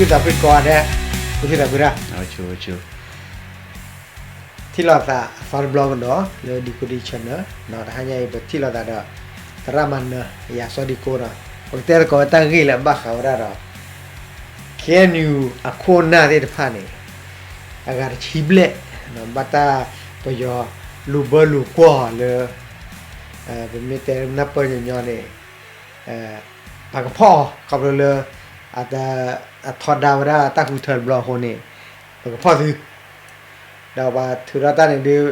သးပှ့ၤကိးဂၤဒဲး, ပသးပှ့ၤတၢ်, ထံၣ်လိာ်သးအသီတဘျီကဒီးလၢ Decoding Channel တဟါညါအံၤ ပထံၣ်လိာ်သးဒီး သရၣ်မၤနၢၤ ယၤစီၤဒံကိဒီး ပကတဲသကိးတၢ်ဂ့ၢ်လၢအဘၣ်ဃးဝဲဒၣ်ဒီး KNU အခိၣ်အနၢ်သ့ၣ်တဖၣ်န့ၣ် အဂၤတဆံဘျဲၣ် ဘၣ်တၢ်ပယီၤလူၤဘၢလူၤကွီၢ်လၢ ပမ့ၢ်တဲနၢ်ပၢၢ်ညီညီန့ၣ် ပကဖီၣ်အီၤ ခီဖျိလၢ အထီဒါဝဲဒၣ်တၢ်ဃုထၢတဘျီအဃိန့ၣ် ပကဖီၣ်သု ဒီးပှၤထုးထီၣ်တၢ်န့ၣ်ဒုး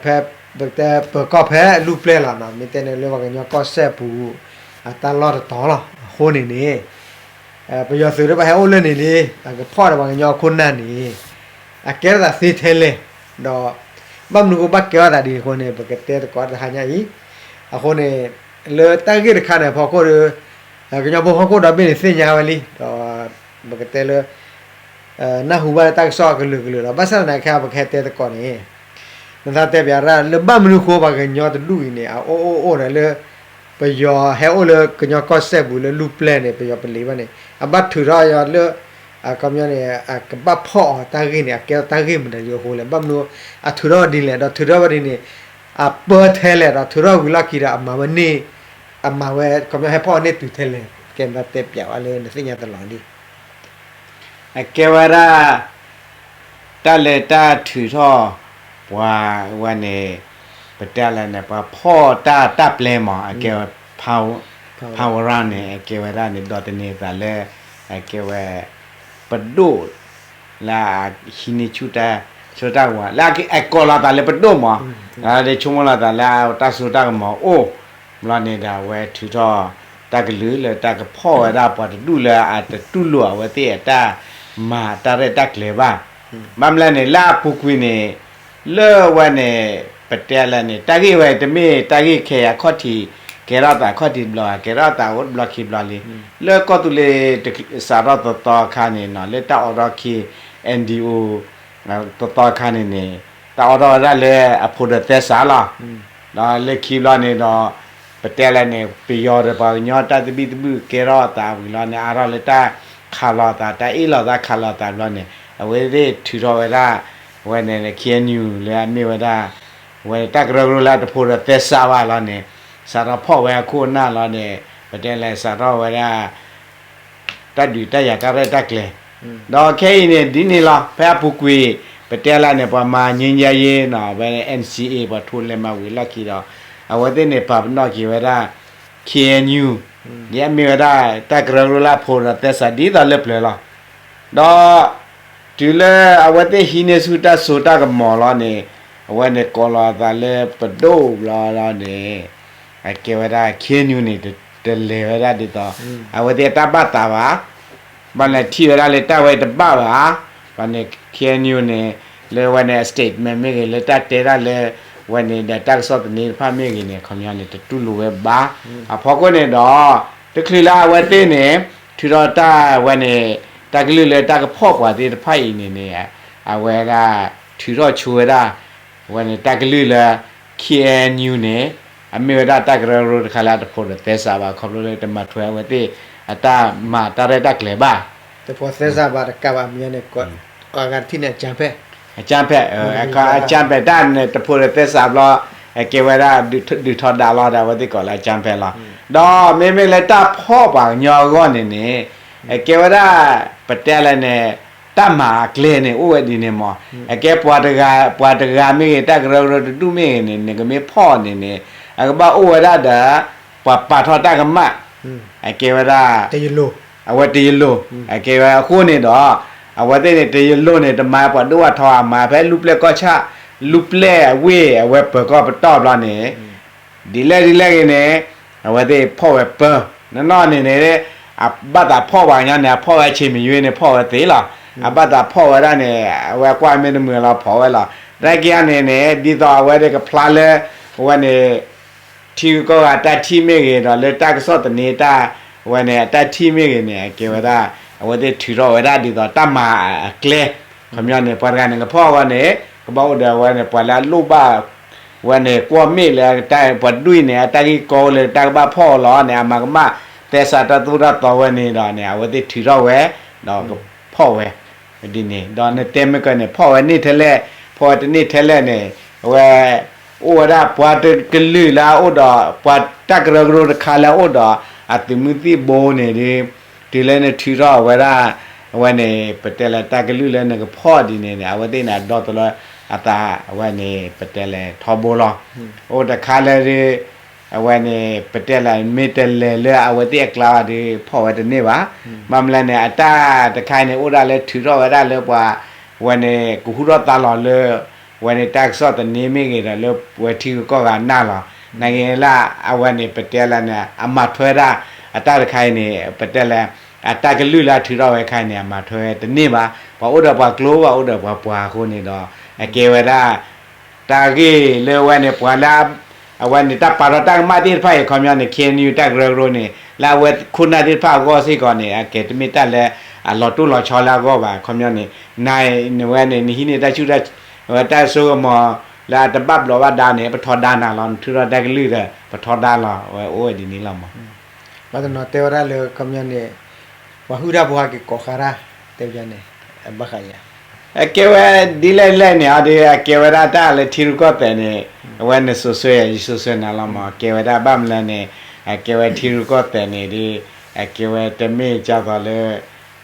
ဖဲပကတဲပၢၤကီၢ်ဖဲလူၢ်ပျဲၢ်လီၤနီၤ မ့ၢ်တဲန့ၣ်လၢပှၤကညီကီၢ်စဲၣ်ပူၤ အတၢ်လီၢ်တတီၤလီၤ. အဃိန့ၣ်န့ၣ် ပယီၤသုးဒီးပှၤဟဲအိၣ်လၢန့ၣ်လံ အကဖီၣ်ဒီးပှၤကညီအခိၣ်နၢ်န့ၣ် အကဲထီၣ်သးသ့ထဲလဲၣ် ဒီး ဘၣ်မနုၤအဃိဘၣ်ကဲထီၣ်သးဒ်န့ၣ်အဃိန့ၣ် ပကတဲသကိးတဟါညါအံၤ အဃိန့ၣ် လၢတၢ်ဂ့ၢ်တခါန့ၣ်အဖီခိၣ်ဒီး ကညီဖိဟီၣ်ခိၣ်ဒီဘ့ၣ်န့ၣ်သ့ၣ်ညါဝဲလံ ဒီး ပကတဲလၢ နၢ်ဟူဘၣ်လၢတၢ်ကစီၣ်အကလုာ်ကလုာ်လီၤ. ဘၣ်ဆၣ်သနာ်က့ ပကဟဲတဲသကိးန့ၣ် နသးတဲပၠးရၣ် လၢဘၣ်မနုၤအဃိပှၤကညီတဒူၣ်အံၤန့ၣ် အအိၣ်အိၣ်အိၣ်ဒီးလၢ ပယီၤဟဲအိၣ်လၢကညီကီၢ်စဲၣ်ပူၤလၢလူၢ်ပျဲၢ်န့ၣ် ပယီၤပလံၤဘၣ်န့ၣ် အဘၣ်ထုးထီၣ်ယီၤလၢ အခီပညီန့ၣ် အကဘၣ်ဖီၣ်အီၤတၢ်ဂ့ၢ်န့ၣ် အကဲထီၣ်တၢ်ဂ့ၢ်မနုၤအဃိလဲၣ်. ဘၣ်မနုၤ အထုးထီၣ်ဝဲဒ်လဲၣ် ဒီးထုးထီၣ်ဝဲဒ်န့ၣ် အပၢထဲလဲၣ် ဒီးထုးထီၣ်ဝံၤလီၢ်ခံဒီးအမၤဝဲန့ၣ် အမၤဝဲ ခီပညီဟဲဖီၣ်အီၤန့ၢ်တုၤထဲလဲၣ် ကဲမ့ၢ်တဲပၠးဝဲလၢနသ့ၣ်ညါတလီၤဒ် အကဲဝဲဒၣ် တၢ်လဲၤတၢ်ထုးထီၣ် ပှၤဝဲန့ၣ် ပတဲလဲၣ်န့ၣ် ပှၤဖီၣ်တၢ်တၢ်ပျဲမး အကဲဝဲ power န့ၣ် အကဲဝဲဒၣ်န့ၣ် ဒီးတန့ၢ်သးလၢ အကဲဝဲ ပဒိၣ် လၢအဟံးန့ၢ်ဆူၣ်တၢ် ဆိတၢ်ကမီၤ လၢအကိးလီၤသးလၢပဒိၣ်မး လၢဆိကမိၣ်လီၤသးလၢတၢ်စိတၢ်ကမီၤအိၣ် ဘျီန့ၣ်ဒီးအဝဲထုးထီၣ် တၢ်ကလုၢ်လၢတၢ်ကဖီၣ်ဝဲဒၣ်ပှၤတဒူၣ်လၢအတတူၢ်လိာ်အဝဲသ့ၣ်အတၢ်မၤတၢ်ရဲၣ်တၢ်ကျဲၤဘၣ်. ဘၣ်မနုၤလဲၣ်န့ၣ် လၢအပူၤကွံာ်န့ၣ် လၢဝဲန့ၣ် ပတဲလဲၣ်န့ၣ် တၢ်ဂ့ၢ်ဝဲတမ့ၢ်တၢ်ဂ့ၢ်ခဲအံၤအခီၣ်ထံး ကဲထီၣ်သးခီၣ်ထံးတဘျီ ကဲထီၣ်သးအိၣ်တဘျီခံဘျီလံ. လၢကီၢ်သူလ့ၤစးထီၣ်သီသီအခါန့ၣ်နီၤ လၢတၢ်အိးထီၣ်ခံ NDO သီသီအခါန့ၣ်န့ၣ် တၢ်အိးထီၣ်ဝဲဒၣ်လၢအဖိဒီးသဲစးလီၤ. ဒီးလၢခံဘျီန့ၣ်ဒီး ပတဲလဲၣ်န့ၣ် ပယီၤဒီးပှၤကညီတၢ်သဘံၣ်သဘုၣ်ကဲထီၣ်သးဝံၤလီၤန့ၣ် အါထီၣ်လၢတၢ်ခးလိာ်သး တၢ်အ့ၣ်လိာ်သးခးလိာ်သးဘျီန့ၣ် အဝဲသ့ၣ်ထုးထီၣ်ဝဲဒၣ် ဝဲန့ၣ် KNU လၢအမ့ၢ်ဝဲဒၣ် ဝဲတၢ်ကရၢကရိလၢအတဖိဒီးသဲစးဘၣ်လီၤန့ၣ် စးထီၣ်ဖီၣ်ဝဲအခိၣ်အနၢ်လီၤန့ၣ် ပတဲလဲၣ်စးထီၣ်ဝဲဒၣ် တၢ်ဒုးတၢ်ယၤတၢ်ရဲၣ်တၢ်ကျဲၤ ဒီးခဲအံၤန့ၣ် ဒ်န့ၣ်လီၤ ဖဲအပူၤကွံာ် ပတဲလၢန့ၣ် ပှၤမၤငြိမ်းချမ်းရေးနီၤ ဝဲ NCA ပှၤထိလဲၤမၤဝံၤလီၢ်ခံဒီး အဝဲသ့ၣ်န့ၣ် ပာ်ပနီၣ်က့ၤဝဲဒၣ် KNU ဒ်အမ့ၢ်ဝဲဒၣ် တၢ်ကရၢကရိလၢအဖိဒီးသဲစးဒ်သိးလၢပျၢၤလီၤ. ဒီး တုၤလၢအဝဲသ့ၣ်ဟံးန့ၢ်ဆူၣ်တၢ်စိတၢ်ကမီၤလီၤန့ၣ် အဝဲန့ၣ်ကိးလီၤအသးလၢပဒိၣ်ဘျီလီၤန့ၣ် အကဲဝဲဒၣ် KNU န့ၣ် တလဲၤဝဲဒၣ်ဒ်သိး အဝဲသ့ၣ်အတၢ်ဘၣ်သးဘၣ် ဘၣ်လဲၤထံၣ်ဝဲဒၣ်လၢတၢ်ဝဲတဘၣ်ဘၣ် ဘၣ်န့ၣ် KNU န့ၣ် လၢဝဲန့ၣ် statement မ့ၢ်ဂ့ၤ လၢတၢ်တဲဒၣ်လၢ ဝဲန့ၣ်ဒီးတၢ်ကစီၣ်သန့တဖၣ်မ့ၢ်ဂ့ၤန့ၣ် ခီပညီန့ၣ် တတူၢ်လိာ်ဝဲဘၣ်. အဖီခိၣ်န့ၣ်ဒီး တချုးလၢအဝဲသ့ၣ်န့ၣ် ထုးထီၣ်တၢ်ဝဲန့ၣ် တၢ်ကလုၢ်လၢတၢ်ကဖီၣ်ပှၤသ့ၣ်တဖၣ်အံၤန့ၣ်န့ၣ် အဝဲဒၣ်ထုးထီၣ်ဆိဝဲဒၣ် ဝဲန့ၣ်တၢ်ကလုၢ်လၢ KNU န့ၣ် အမ့ၢ်ဝဲဒၣ်တၢ်ကရၢကရိတခါလၢအတဖိးဒီးသဲစးဘၣ် ခီဖျိလၢတမၤထွဲအဝဲသ့ၣ်အတၢ်မၤတၢ်ရဲၣ်တၢ်ကျဲၤဘၣ်. တဖိးသဲစးဘၣ်တကးဘၣ် မ့ၢ်န့ၣ် အဂၤတထံၣ်န့ၣ် အကြမ်းဖက် အကြမ်းဖက် အကြမ်းဖက် တၢ်န့ၣ်တဖိးဒီးသဲစးဘျီ အကဲဝဲဒၣ် ဒုးထီဒါလီၤဒီး အဝဲသ့ၣ်ကိးလၢအကြမ်းဖက်လီၤ. ဒီးမ့မ့ၢ်လၢတၢ်ဖီၣ်ပှၤကညီအဂီၢ်န့ၣ်န့ၣ် အကဲဝဲဒၣ် ပတဲလဲၣ်န့ၣ် တၢ်မၤအကျဲန့ၣ် အိၣ်ဝဲဒ်န့ၣ်မး အကဲပှၤတဂၤ ပှၤတဂၤမ့ၢ်ဂ့ၤ တၢ်ကရၢကရိတဒူၣ်မ့ၢ်ဂ့ၤန့ၣ် နကမ့ၢ်ဖီၣ်န့ၣ်န့ၣ် အကဘၣ်အိၣ်ဝဲဒၣ်ဒီး ပှၤပာ်ထီၣ်တၢ်ကမၣ် အကဲဝဲဒၣ် အဝဲတယလိၤ အကဲဝဲအဃိန့ၣ်ဒီး အဝဲသ့ၣ်န့ၣ် တယလိၤန့ၣ် တမၤပှၤဒိၣ်ဝဲထီ အမၤဖဲလူၢ်ပျဲၢ်ကီၢ်ဆၣ် လူၢ်ပျဲၢ်အဝ့ၢ် အဝဲပၢၤကီၢ်ပတီၢ်ဘျီန့ၣ် ဒ်လဲၣ်ဒ်လဲၣ်ဂ့ၤန့ၣ် အဝဲသ့ၣ်ဖီၣ်ဝဲပၢ နီၢ်နီၢ်န့ၣ်န့ၣ် အဘၣ်သးဖီၣ်ပှၤကညီန့ၣ် အဖီၣ်ဝဲဆ့ၣ်မံယွ့န့ၣ် ဖီၣ်ဝဲသ့လီၤ. အဘၣ်သးဖီၣ်ဝဲဒၣ်န့ၣ် အဝဲကွၢ်မ့ၢ်တမုာ်လီၤ ဖီၣ်ဝဲလီၤ. တၢ်က့န့ၣ်န့ၣ် ဒ်သိးအဝဲသ့ၣ်ကဖျါလၢ အဝဲန့ၣ် ထံဂုၤကီၢ်ဂၤတၢ်ထံၣ်မ့ၢ်ဂ့ၤ ဒီးလၢတၢ်ကစီၣ်သန့တၢ် အဝဲန့ၣ် အတၢ်ထံၣ်မ့ၢ်ဂ့ၤန့ၣ် အကဲဝဲဒၣ် အဝဲသ့ၣ်ထုးထီၣ်ဝဲဒၣ်ဒ်သိးတၢ်မၤအကျဲ ခီပညီန့ၣ် ပှၤတဂၤန့ၣ် ကဖီၣ်အဂီၢ်န့ၣ် ကဘၣ်အိၣ်ဒီးအဝဲန့ၣ် ပှၤလၢအလိၣ်ဘၣ် ဝဲန့ၣ် ကွီၢ်မ့ၢ်လၢတၢ်ပှၤဒွံၣ်န့ၣ် အတၢ်ဂ့ၢ်ကီအိၣ်လၢတၢ်ကဘၣ်ဖီၣ်အီၤလီၤန့ၣ် အမၤကမၣ် သဲစးတၢ်သိၣ်တၢ်သီဝဲန့ၣ်ဒီးန့ၣ် အဝဲသ့ၣ်ထုးထီၣ်ဝဲ ဒီးကဖီၣ်ဝဲဒ်န့ၣ် ဒီးနတဲမ့ၢ်ကန့ၣ် ဖီၣ်ဝဲန့ၢ်ထဲလဲၣ် ဖီၣ်ဝဲတန့ၢ်ထဲလဲၣ်န့ၣ် အဝဲ အိၣ်ဝဲဒၣ်ပှၤတကလုာ်လၢအအိၣ်ဒီး ပှၤတၢ်ကရၢကရိတခါလၢအအိၣ်ဒီး အသုးမုၢ်သံၣ်ဘိန့ၣ်ဒီး တုၤလၢနထုးထီၣ်ဝဲဒၣ် အဝဲန့ၣ် ပတဲလၢတၢ်ကလုၢ်လၢနကဖီၣ်ဒ်န့ၣ်န့ၣ် အဝဲသ့ၣ်န့ၣ် အဒီတလၢအသး အဝဲန့ၣ် ပတဲလၢထီဘိလီၤ. အိၣ်တခါလၢ အဝဲန့ၣ် ပတဲလၢ မ့ၢ်တလဲၤလၢအဝဲသ့ၣ်အကျါဘၣ်ဒီး ဖီၣ်ဝဲတန့ၢ်ဘၣ်. ဘၣ်မနုၤလဲၣ်န့ၣ် အတၢ်တခါအံၤန့ၣ် အိၣ်ဒၣ်လၢထုးထီၣ်ဝဲဒၣ်လၢပှၤ ဝဲန့ၣ် ကဟူထီၣ်သါလီၤလၢ ဝဲန့ၣ်တၢ်ကစီၣ်သန့မ့ၢ်ဂ့ၤဒီး လၢဝဲထံဂုၤကီၢ်ဂၤနၢ်လီၤ. နာ်က့လၢ အဝဲန့ၣ် ပတဲလၢန့ၣ် အမၤထွဲဒၣ် အတၢ်တခါအံၤန့ၣ် ပတဲလၢ အတၢ်ကလုၢ်လၢအထုးထီၣ်ဝဲတခါအံၤန့ၣ် အမၤထွဲတန့ၢ်ဘၣ်. ပှၤအိၣ်ဒီးပှၤကျိ ပှၤအိၣ်ဒီးပှၤပှၤအဃိန့ၣ်ဒီး အကဲဝဲဒၣ် တၢ်ဂ့ၢ်လၢဝဲန့ၣ် ပှၤလၢ အဝဲန့ၣ် တၢ်ပာ်ထီၣ်တၢ်ကမၣ်သ့ၣ်တဖၣ်အံၤ ခီပညီန့ၣ် ခ့ၣ်အဲၣ်ယူၣ် တၢ်ကရၢကရိန့ၣ် လၢအဝဲခိၣ်နၢ်သ့ၣ်တဖၣ်အဂီၢ်စ့ၢ်ကီးန့ၣ် အကဲတမ့ၢ်တၢ်လၢ အလီၤတိၢ်လီၤဆီလၢအဂီၢ်ဘၣ်. ခီပညီန့ၣ် နဝဲန့ၣ် နဟံးန့ၢ်တၢ်ဆူၣ် အဝဲတၢ်စိကမီၤ လၢအတဘၣ်ဘျီးဘၣ်ဒါန့ၣ် ပထီဒါနၤလီၤ. နထုးထီၣ်တၢ်ကလုၢ်ဒီး ပထီဒါလီၤ. အဝဲအိၣ်ဝဲဒ်န့ၣ်လီၤမး. ဘၣ်တနီၤတဲဝဲဒၣ်လၢ ခီပညီန့ၣ် ပှၤဟုၣ်တၢ်ဖိဟဲက့ၤကိးဃာ်တၢ် တဲဝဲန့ၣ် ဘၣ်ဃးယၤ အကဲဝဲဒ်လဲၣ်လဲၣ်န့ၣ် အဒီး အကဲဝဲဒၣ်တၢ်လၢထံရူၢ်ကီၢ်သဲးန့ၣ် အဝဲနစိၤဆှၢယၤ ယစိၤဆှၢနၤလီၤမး. ကဲဝဲဒၣ်ဘၣ်မနုၤလဲၣ်န့ၣ် အကဲဝဲထံရူၢ်ကီၢ်သဲးန့ၣ်ဒီး အကဲဝဲတမ့ၢ်ကၢ်သိးလၢ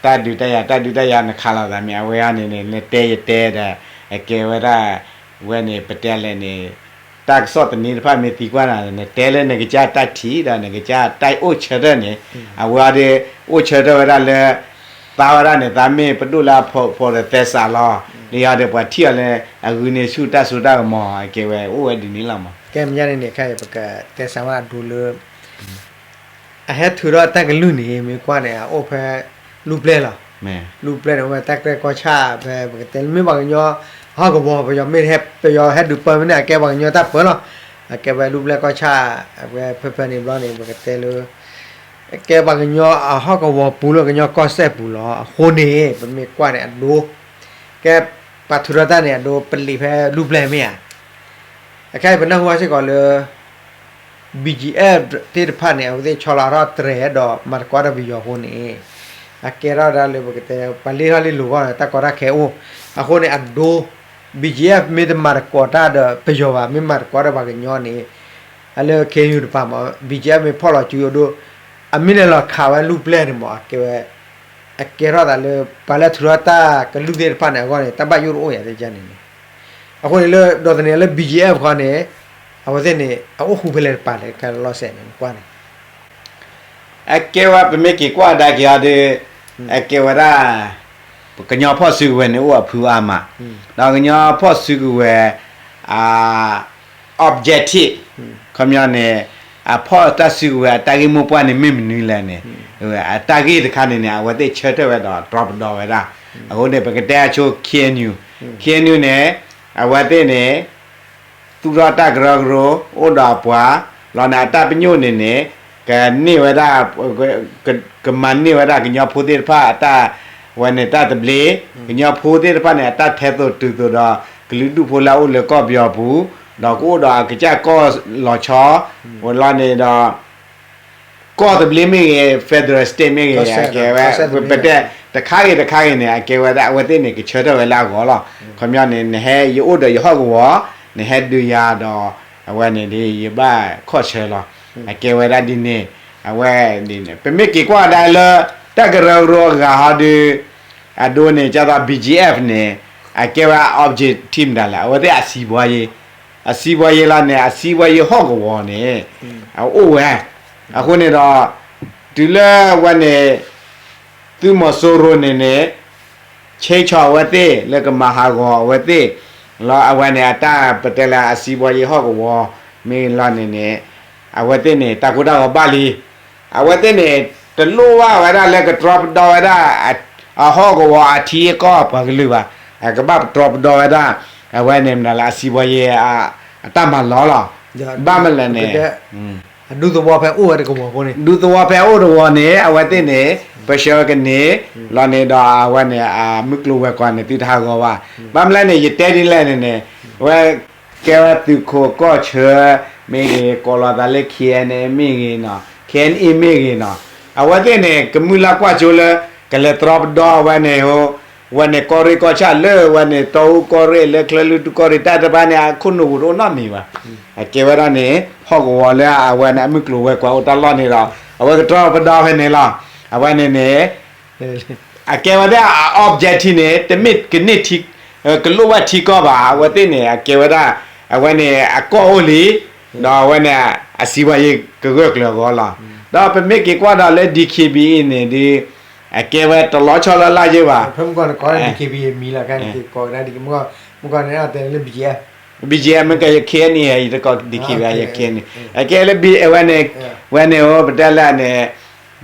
တၢ်ဒုးတၢ်ယၤ တၢ်ဒုးတၢ်ယၤနခးလိာ်သးမ့ၢ် အဝဲအံၤန့ၣ်န့ၣ် နတဲယတဲဒီး အကဲဝဲဒၣ် ဝဲန့ၣ် ပတဲလဲၣ်န့ၣ် တၢ်ကစီၣ်သန့တဖၣ်မ့ၢ်သံကွၢ်နၤ နတဲလၢနကစၢ်တၢ်ထံၣ်ဒီး နကစၢ်တၢ်အိၣ်ဆၢထၢၣ်န့ၣ် အဝဲအံၤဒီး အိၣ်ဆၢထၢၣ်ဝဲဒၣ်လၢ သါဝဲဒၣ်န့ၣ် သါမ့ၢ်ပဒိၣ်လၢအဖိးဒီးသဲစးလီၤ. ဒီးယၤဒီးပှၤထံၣ်အီၤလၢ အဂုာ်န့ၢ်ဆူၣ်တၢ်စိတၢ်ကမီၤ အကဲဝဲအိၣ်ဝဲဒ်န့ၣ်လီၤမး. ကဲမ့ၢ်ညါန့ၣ်န့ၣ် ခဲအံၤပကတဲစးဝဲဒၣ်အဒိလၢ အဟဲထုးထီၣ်တၢ်ကလုၢ်န့ၣ် မ့ၢ်ကွၢ်န့ၣ် အအိၣ်ဖဲ လူၢ်ပျဲၢ်လီၤ. လူၢ်ပျဲၢ်န့ၣ် အိၣ်ဝဲတၢ်ကြဲၢ်ကီၢ်ဆၣ် ဖဲပကတဲလၢမ့ၢ်ပှၤကညီ အဟီၣ်ကဝီၤ ပယီၤမ့ၢ်ဟဲ ပယီၤဟဲဒုးပၢမ့ၢ်န့ၣ် အကဲပှၤကညီတၢ်ပၢလီၤ. အကဲဝဲလူၢ်ပျဲၢ်ကီၢ်ဆၣ် အဝဲဖဲဖဲန့ၣ်ဘျီန့ၣ် ပကတဲလၢ အကဲပှၤကညီအဟီၣ်ကဝီၤပူၤလၢကညီကီၢ်စဲၣ်ပူၤလီၤ. အဃိန့ၣ် ပမ့ၢ်ကွၢ်န့ၣ်အဒိ ကဲ ပှၤထုးထီၣ်တၢ်န့ၣ် အဒိပလံာ်ဖဲလူၢ်ပျဲၢ်မ့ၢ်ဧါ. အခဲအံၤပနၢ်ဟူဘၣ်စ့ၢ်ကီးလၢ BGF သ့ၣ်တဖၣ်န့ၣ် အဝဲသ့ၣ်ဆီလီၤထီၣ်တြဲၤဒီးမၤသကိးဒီးပယီၤအဃိန့ၣ် အကဲထီၣ်ဒၣ်လၢပကတဲ ပှၤလ့ထီၣ်လ့လိၤဂီၢ်န့ၣ် တၢ်ကီတၢ်ခဲအိၣ် အဃိန့ၣ် အဒိ BGF မ့ၢ်တမၤသကိးတၢ်ဒီးပယီၤဘၣ် မ့ၢ်မၤသကိးဒီးပှၤကညီန့ၣ် အလၢ ခ့ၣ်အဲၣ်ယူၣ် တပၤမး BGF မ့ၢ်ဖီၣ်လီၤစုအဒိ အမ့ၢ်လဲၤလီၤခးဝဲလူၢ်ပျဲၢ်န့ၣ်မး အကဲဝဲ အကဲထီၣ်သးလၢ ပှၤလၢထုးထီၣ်တၢ်ကလုၢ်သ့ၣ်တဖၣ်န့ၣ်အဂီၢ်န့ၣ် တၢ်ဘၣ်ယိၣ်တအိၣ်ယၤသ့ၣ်ကန့ၣ်န့ၣ် အဃိန့ၣ်လၢ ဒီးသန့ၤလၢ BGF ခီန့ၣ် အဝဲသ့ၣ်န့ၣ် အအိၣ်ဃူဖဲလဲၣ်တပၤလဲၣ် ခဲလီၤစဲးန့ၣ် ကွၢ်န့ၣ် အကဲဝဲပမ့ၢ်က့ၤကွၢ်ဒါက့ၤအီၤဒီး အကဲဝဲဒၣ် ကညီဖီၣ်စုကဝဲၤန့ၣ် အိၣ်အဖုအါမး, ဒီးကညီဖီၣ်စုကဝဲၤ အ objective ခီပညီန့ၣ် အဖီၣ်တၢ်စုကဝဲၤအတၢ်ဂ့ၢ်မိၢ်ပှၢ်န့ၣ်မ့ၢ်မနုၤလဲၣ်န့ၣ် အတၢ်ဂ့ၢ်တခါန့ၣ်န့ၣ် အဝဲသ့ၣ်ဆၢထၢၣ်ဝဲဒီးတြီပဒီဝဲဒၣ်, အဃိန့ၣ် ပကတဲအဆိ ခ့ၣ်အဲၣ်ယူၣ်, ခ့ၣ်အဲၣ်ယူၣ်န့ၣ် အဝဲသ့ၣ်န့ၣ် သူၣ်ထီၣ်တၢ်ကရၢကရိ အိၣ်ဒီးအပှၤ လီၤန့ၣ် အတၢ်ပညိၣ်န့ၣ်န့ၣ် ကန့ၢ်ဝဲဒၣ် ကမၤန့ၢ်ဝဲဒၣ်ကညီဖိသ့ၣ်တဖၣ် အတၢ်ဝဲန့ၣ်တၢ်သဘျ့, ကညီဖိသ့ၣ်တဖၣ်န့ၣ် အတၢ်ထဲသိးတုၤသိးဒီး ကလုာ်ဒူၣ်ဖိလၢအအိၣ်လၢကီၢ်ပယီၤပူၤ, ဒီးကအိၣ်ဒီးအကစၢ်ကီၢ်လီၤဆီ, ဝဲလီၤန့ၣ်ဒီး ကီၢ်သဘျ့မ့ၢ်ဂ့ၤ federal state မ့ၢ်ဂ့ၤ အကဲဝဲ ပတဲ တခါဂ့ၤတခါဂ့ၤန့ၣ် အကဲဝဲဒၣ် အဝဲသ့ၣ်န့ၣ် ကဆၢထၢၣ်ဝဲလၢအဂီၢ်လီၤ. ခီပညီန့ၣ် နဟဲ ယအိၣ်ဒီးယဟီၣ်ကဝီၤ, နဟဲဒုးယၤဒီး အဝဲန့ၣ်ဒီး ယဘၣ်ခီၣ်ဆၢလီၤ. အကဲဝဲဒၣ်ဒ်န့ၣ် အဝဲ ပမ့ၢ်က့ၤကွၢ်ဒၣ်လၢ တၢ်ကရၢကရိအဂၤဟီဒီး အဒိန့ၣ် ကၢ်သိး BGF န့ၣ် အကဲဝဲ objective ဒၣ်လဲာ် အဝဲသ့ၣ်အစံးဘှီယ့ အစံးဘှီယ့လီၤန့ၣ် အစံးဘှီယ့ဟီၣ်ကဝီၤန့ၣ် အအိၣ်ဝဲ. အဃိန့ၣ်ဒီး တုၤလၢအဝဲန့ၣ် သုးမီၤစိရိၤန့ၣ်န့ၣ် ဆ့ဆီၣ်အဝဲသ့ၣ် လၢကမၤဟးဂီၤအဝဲသ့ၣ် လီၤအဝဲန့ၣ် အတၢ်ပတဲလၢအစံးဘှီယ့ဟီၣ်ကဝီၤ မ့ၢ်လီၤန့ၣ်န့ၣ် အဝဲသ့ၣ်န့ၣ် တၢ်ကိၢ်တၢ်ဂီၤဘၣ်လံ. အဝဲသ့ၣ်န့ၣ် တလိၣ်ဘၣ်ဝဲဒၣ်လၢကတြီပဒီဝဲဒၣ် အဟီၣ်ကဝီၤအထံအကီၢ်အပှၤကလုာ်ဘၣ်. ကဘၣ်တြီပဒီဝဲဒၣ် အဝဲန့ၣ်မနုၤလဲၣ် အစံးဘှီယ့ အတၢ်မၤလီၤလီၤ. ဘၣ်မနုၤလဲၣ်န့ၣ် ဒူသဝီဖဲအိၣ်ဝဲတကဝီၤအဃိန့ၣ် ဒူသဝီဖဲအိၣ်တဝီၤန့ၣ် အဝဲသ့ၣ်န့ၣ် ပဆၢကန့ၣ် လီၤန့ၣ်ဒီးအဝဲန့ၣ် အမုၢ်ကျိၤဝဲၤကွာ်န့ၣ် သုတဟးဂီၤဘၣ်. ဘၣ်မနုၤလဲၣ်န့ၣ် ယတဲဒ်လဲၣ်န့ၣ်န့ၣ် အဝဲ ကဲဝဲသုးခိးကီၢ်ဆၢ မ့ၢ်ဂ့ၤ ကိးလီၤသးလၢ KNA မ့ၢ်ဂ့ၤနီၤ KNA မ့ၢ်ဂ့ၤနီၤ အဝဲသ့ၣ်န့ၣ် ကမုၢ်လၢ်ကွၢ်စိလၢ ကလဲၤတြီပဒီအဝဲန့ၣ်, ဝဲန့ၣ်ကီၢ်ရ့ၣ်ကီၢ်ဆၣ်လၢဝဲန့ၣ် တီအူကီၢ်ရ့ၣ်လၢချၢၣ်လွံၢ်ထူၣ်ကီၢ်ရ့ၣ်တၢ်တဖၣ်န့ၣ် အခိၣ်နူာ်ပူၤတအိၣ်နီတမံၤဘၣ်. အကဲဝဲဒၣ်န့ၣ် ဟီၣ်ကဝီၤလၢအဝဲန့ၣ် အမုၢ်ကျိၤဝဲၤကွာ်အိၣ်တၢ်လီၢ်န့ၣ်ဒီး အဝဲကတြီပဒီဖဲန့ၣ်လီၤ. အဝဲန့ၣ်န့ၣ် အကဲဝဲဒၣ်အ objective န့ၣ် တမ့ၢ်ကန့ၢ်ထံ, ကလိၣ်ဘၣ်ထံကီၢ်ဘၣ်. အဝဲသ့ၣ်န့ၣ် အကဲဝဲဒၣ် အဝဲန့ၣ်အကီၢ်အိၣ်လံ, ဒီးအဝဲန့ၣ် အစံးဘၣ်ယဲကဂၢၢ်ကျၢၤအဂီၢ်လီၤ. ဒီးပမ့ၢ်က့ၤကွၢ်ဒီးလၢ DKBA န့ၣ်ဒီး အကဲဝဲတလီၤဆီလၢ်လၢ်ယဲဘၣ်. မုၢ်ကီၢ်န့ၣ် ကီး DKBA မံၤလီၤ, ခဲန့ၣ် ကီးဝဲဒၣ် မုၢ်ကီၢ်န့ၣ် အတဲလၢ BGF, BGF မ့ၢ်က KNA ယတကိး DKBA ယ KNA အကဲလၢ အဝဲန့ၣ်, ဝဲန့ၣ်ဧိၤ ပတဲလၢန့ၣ်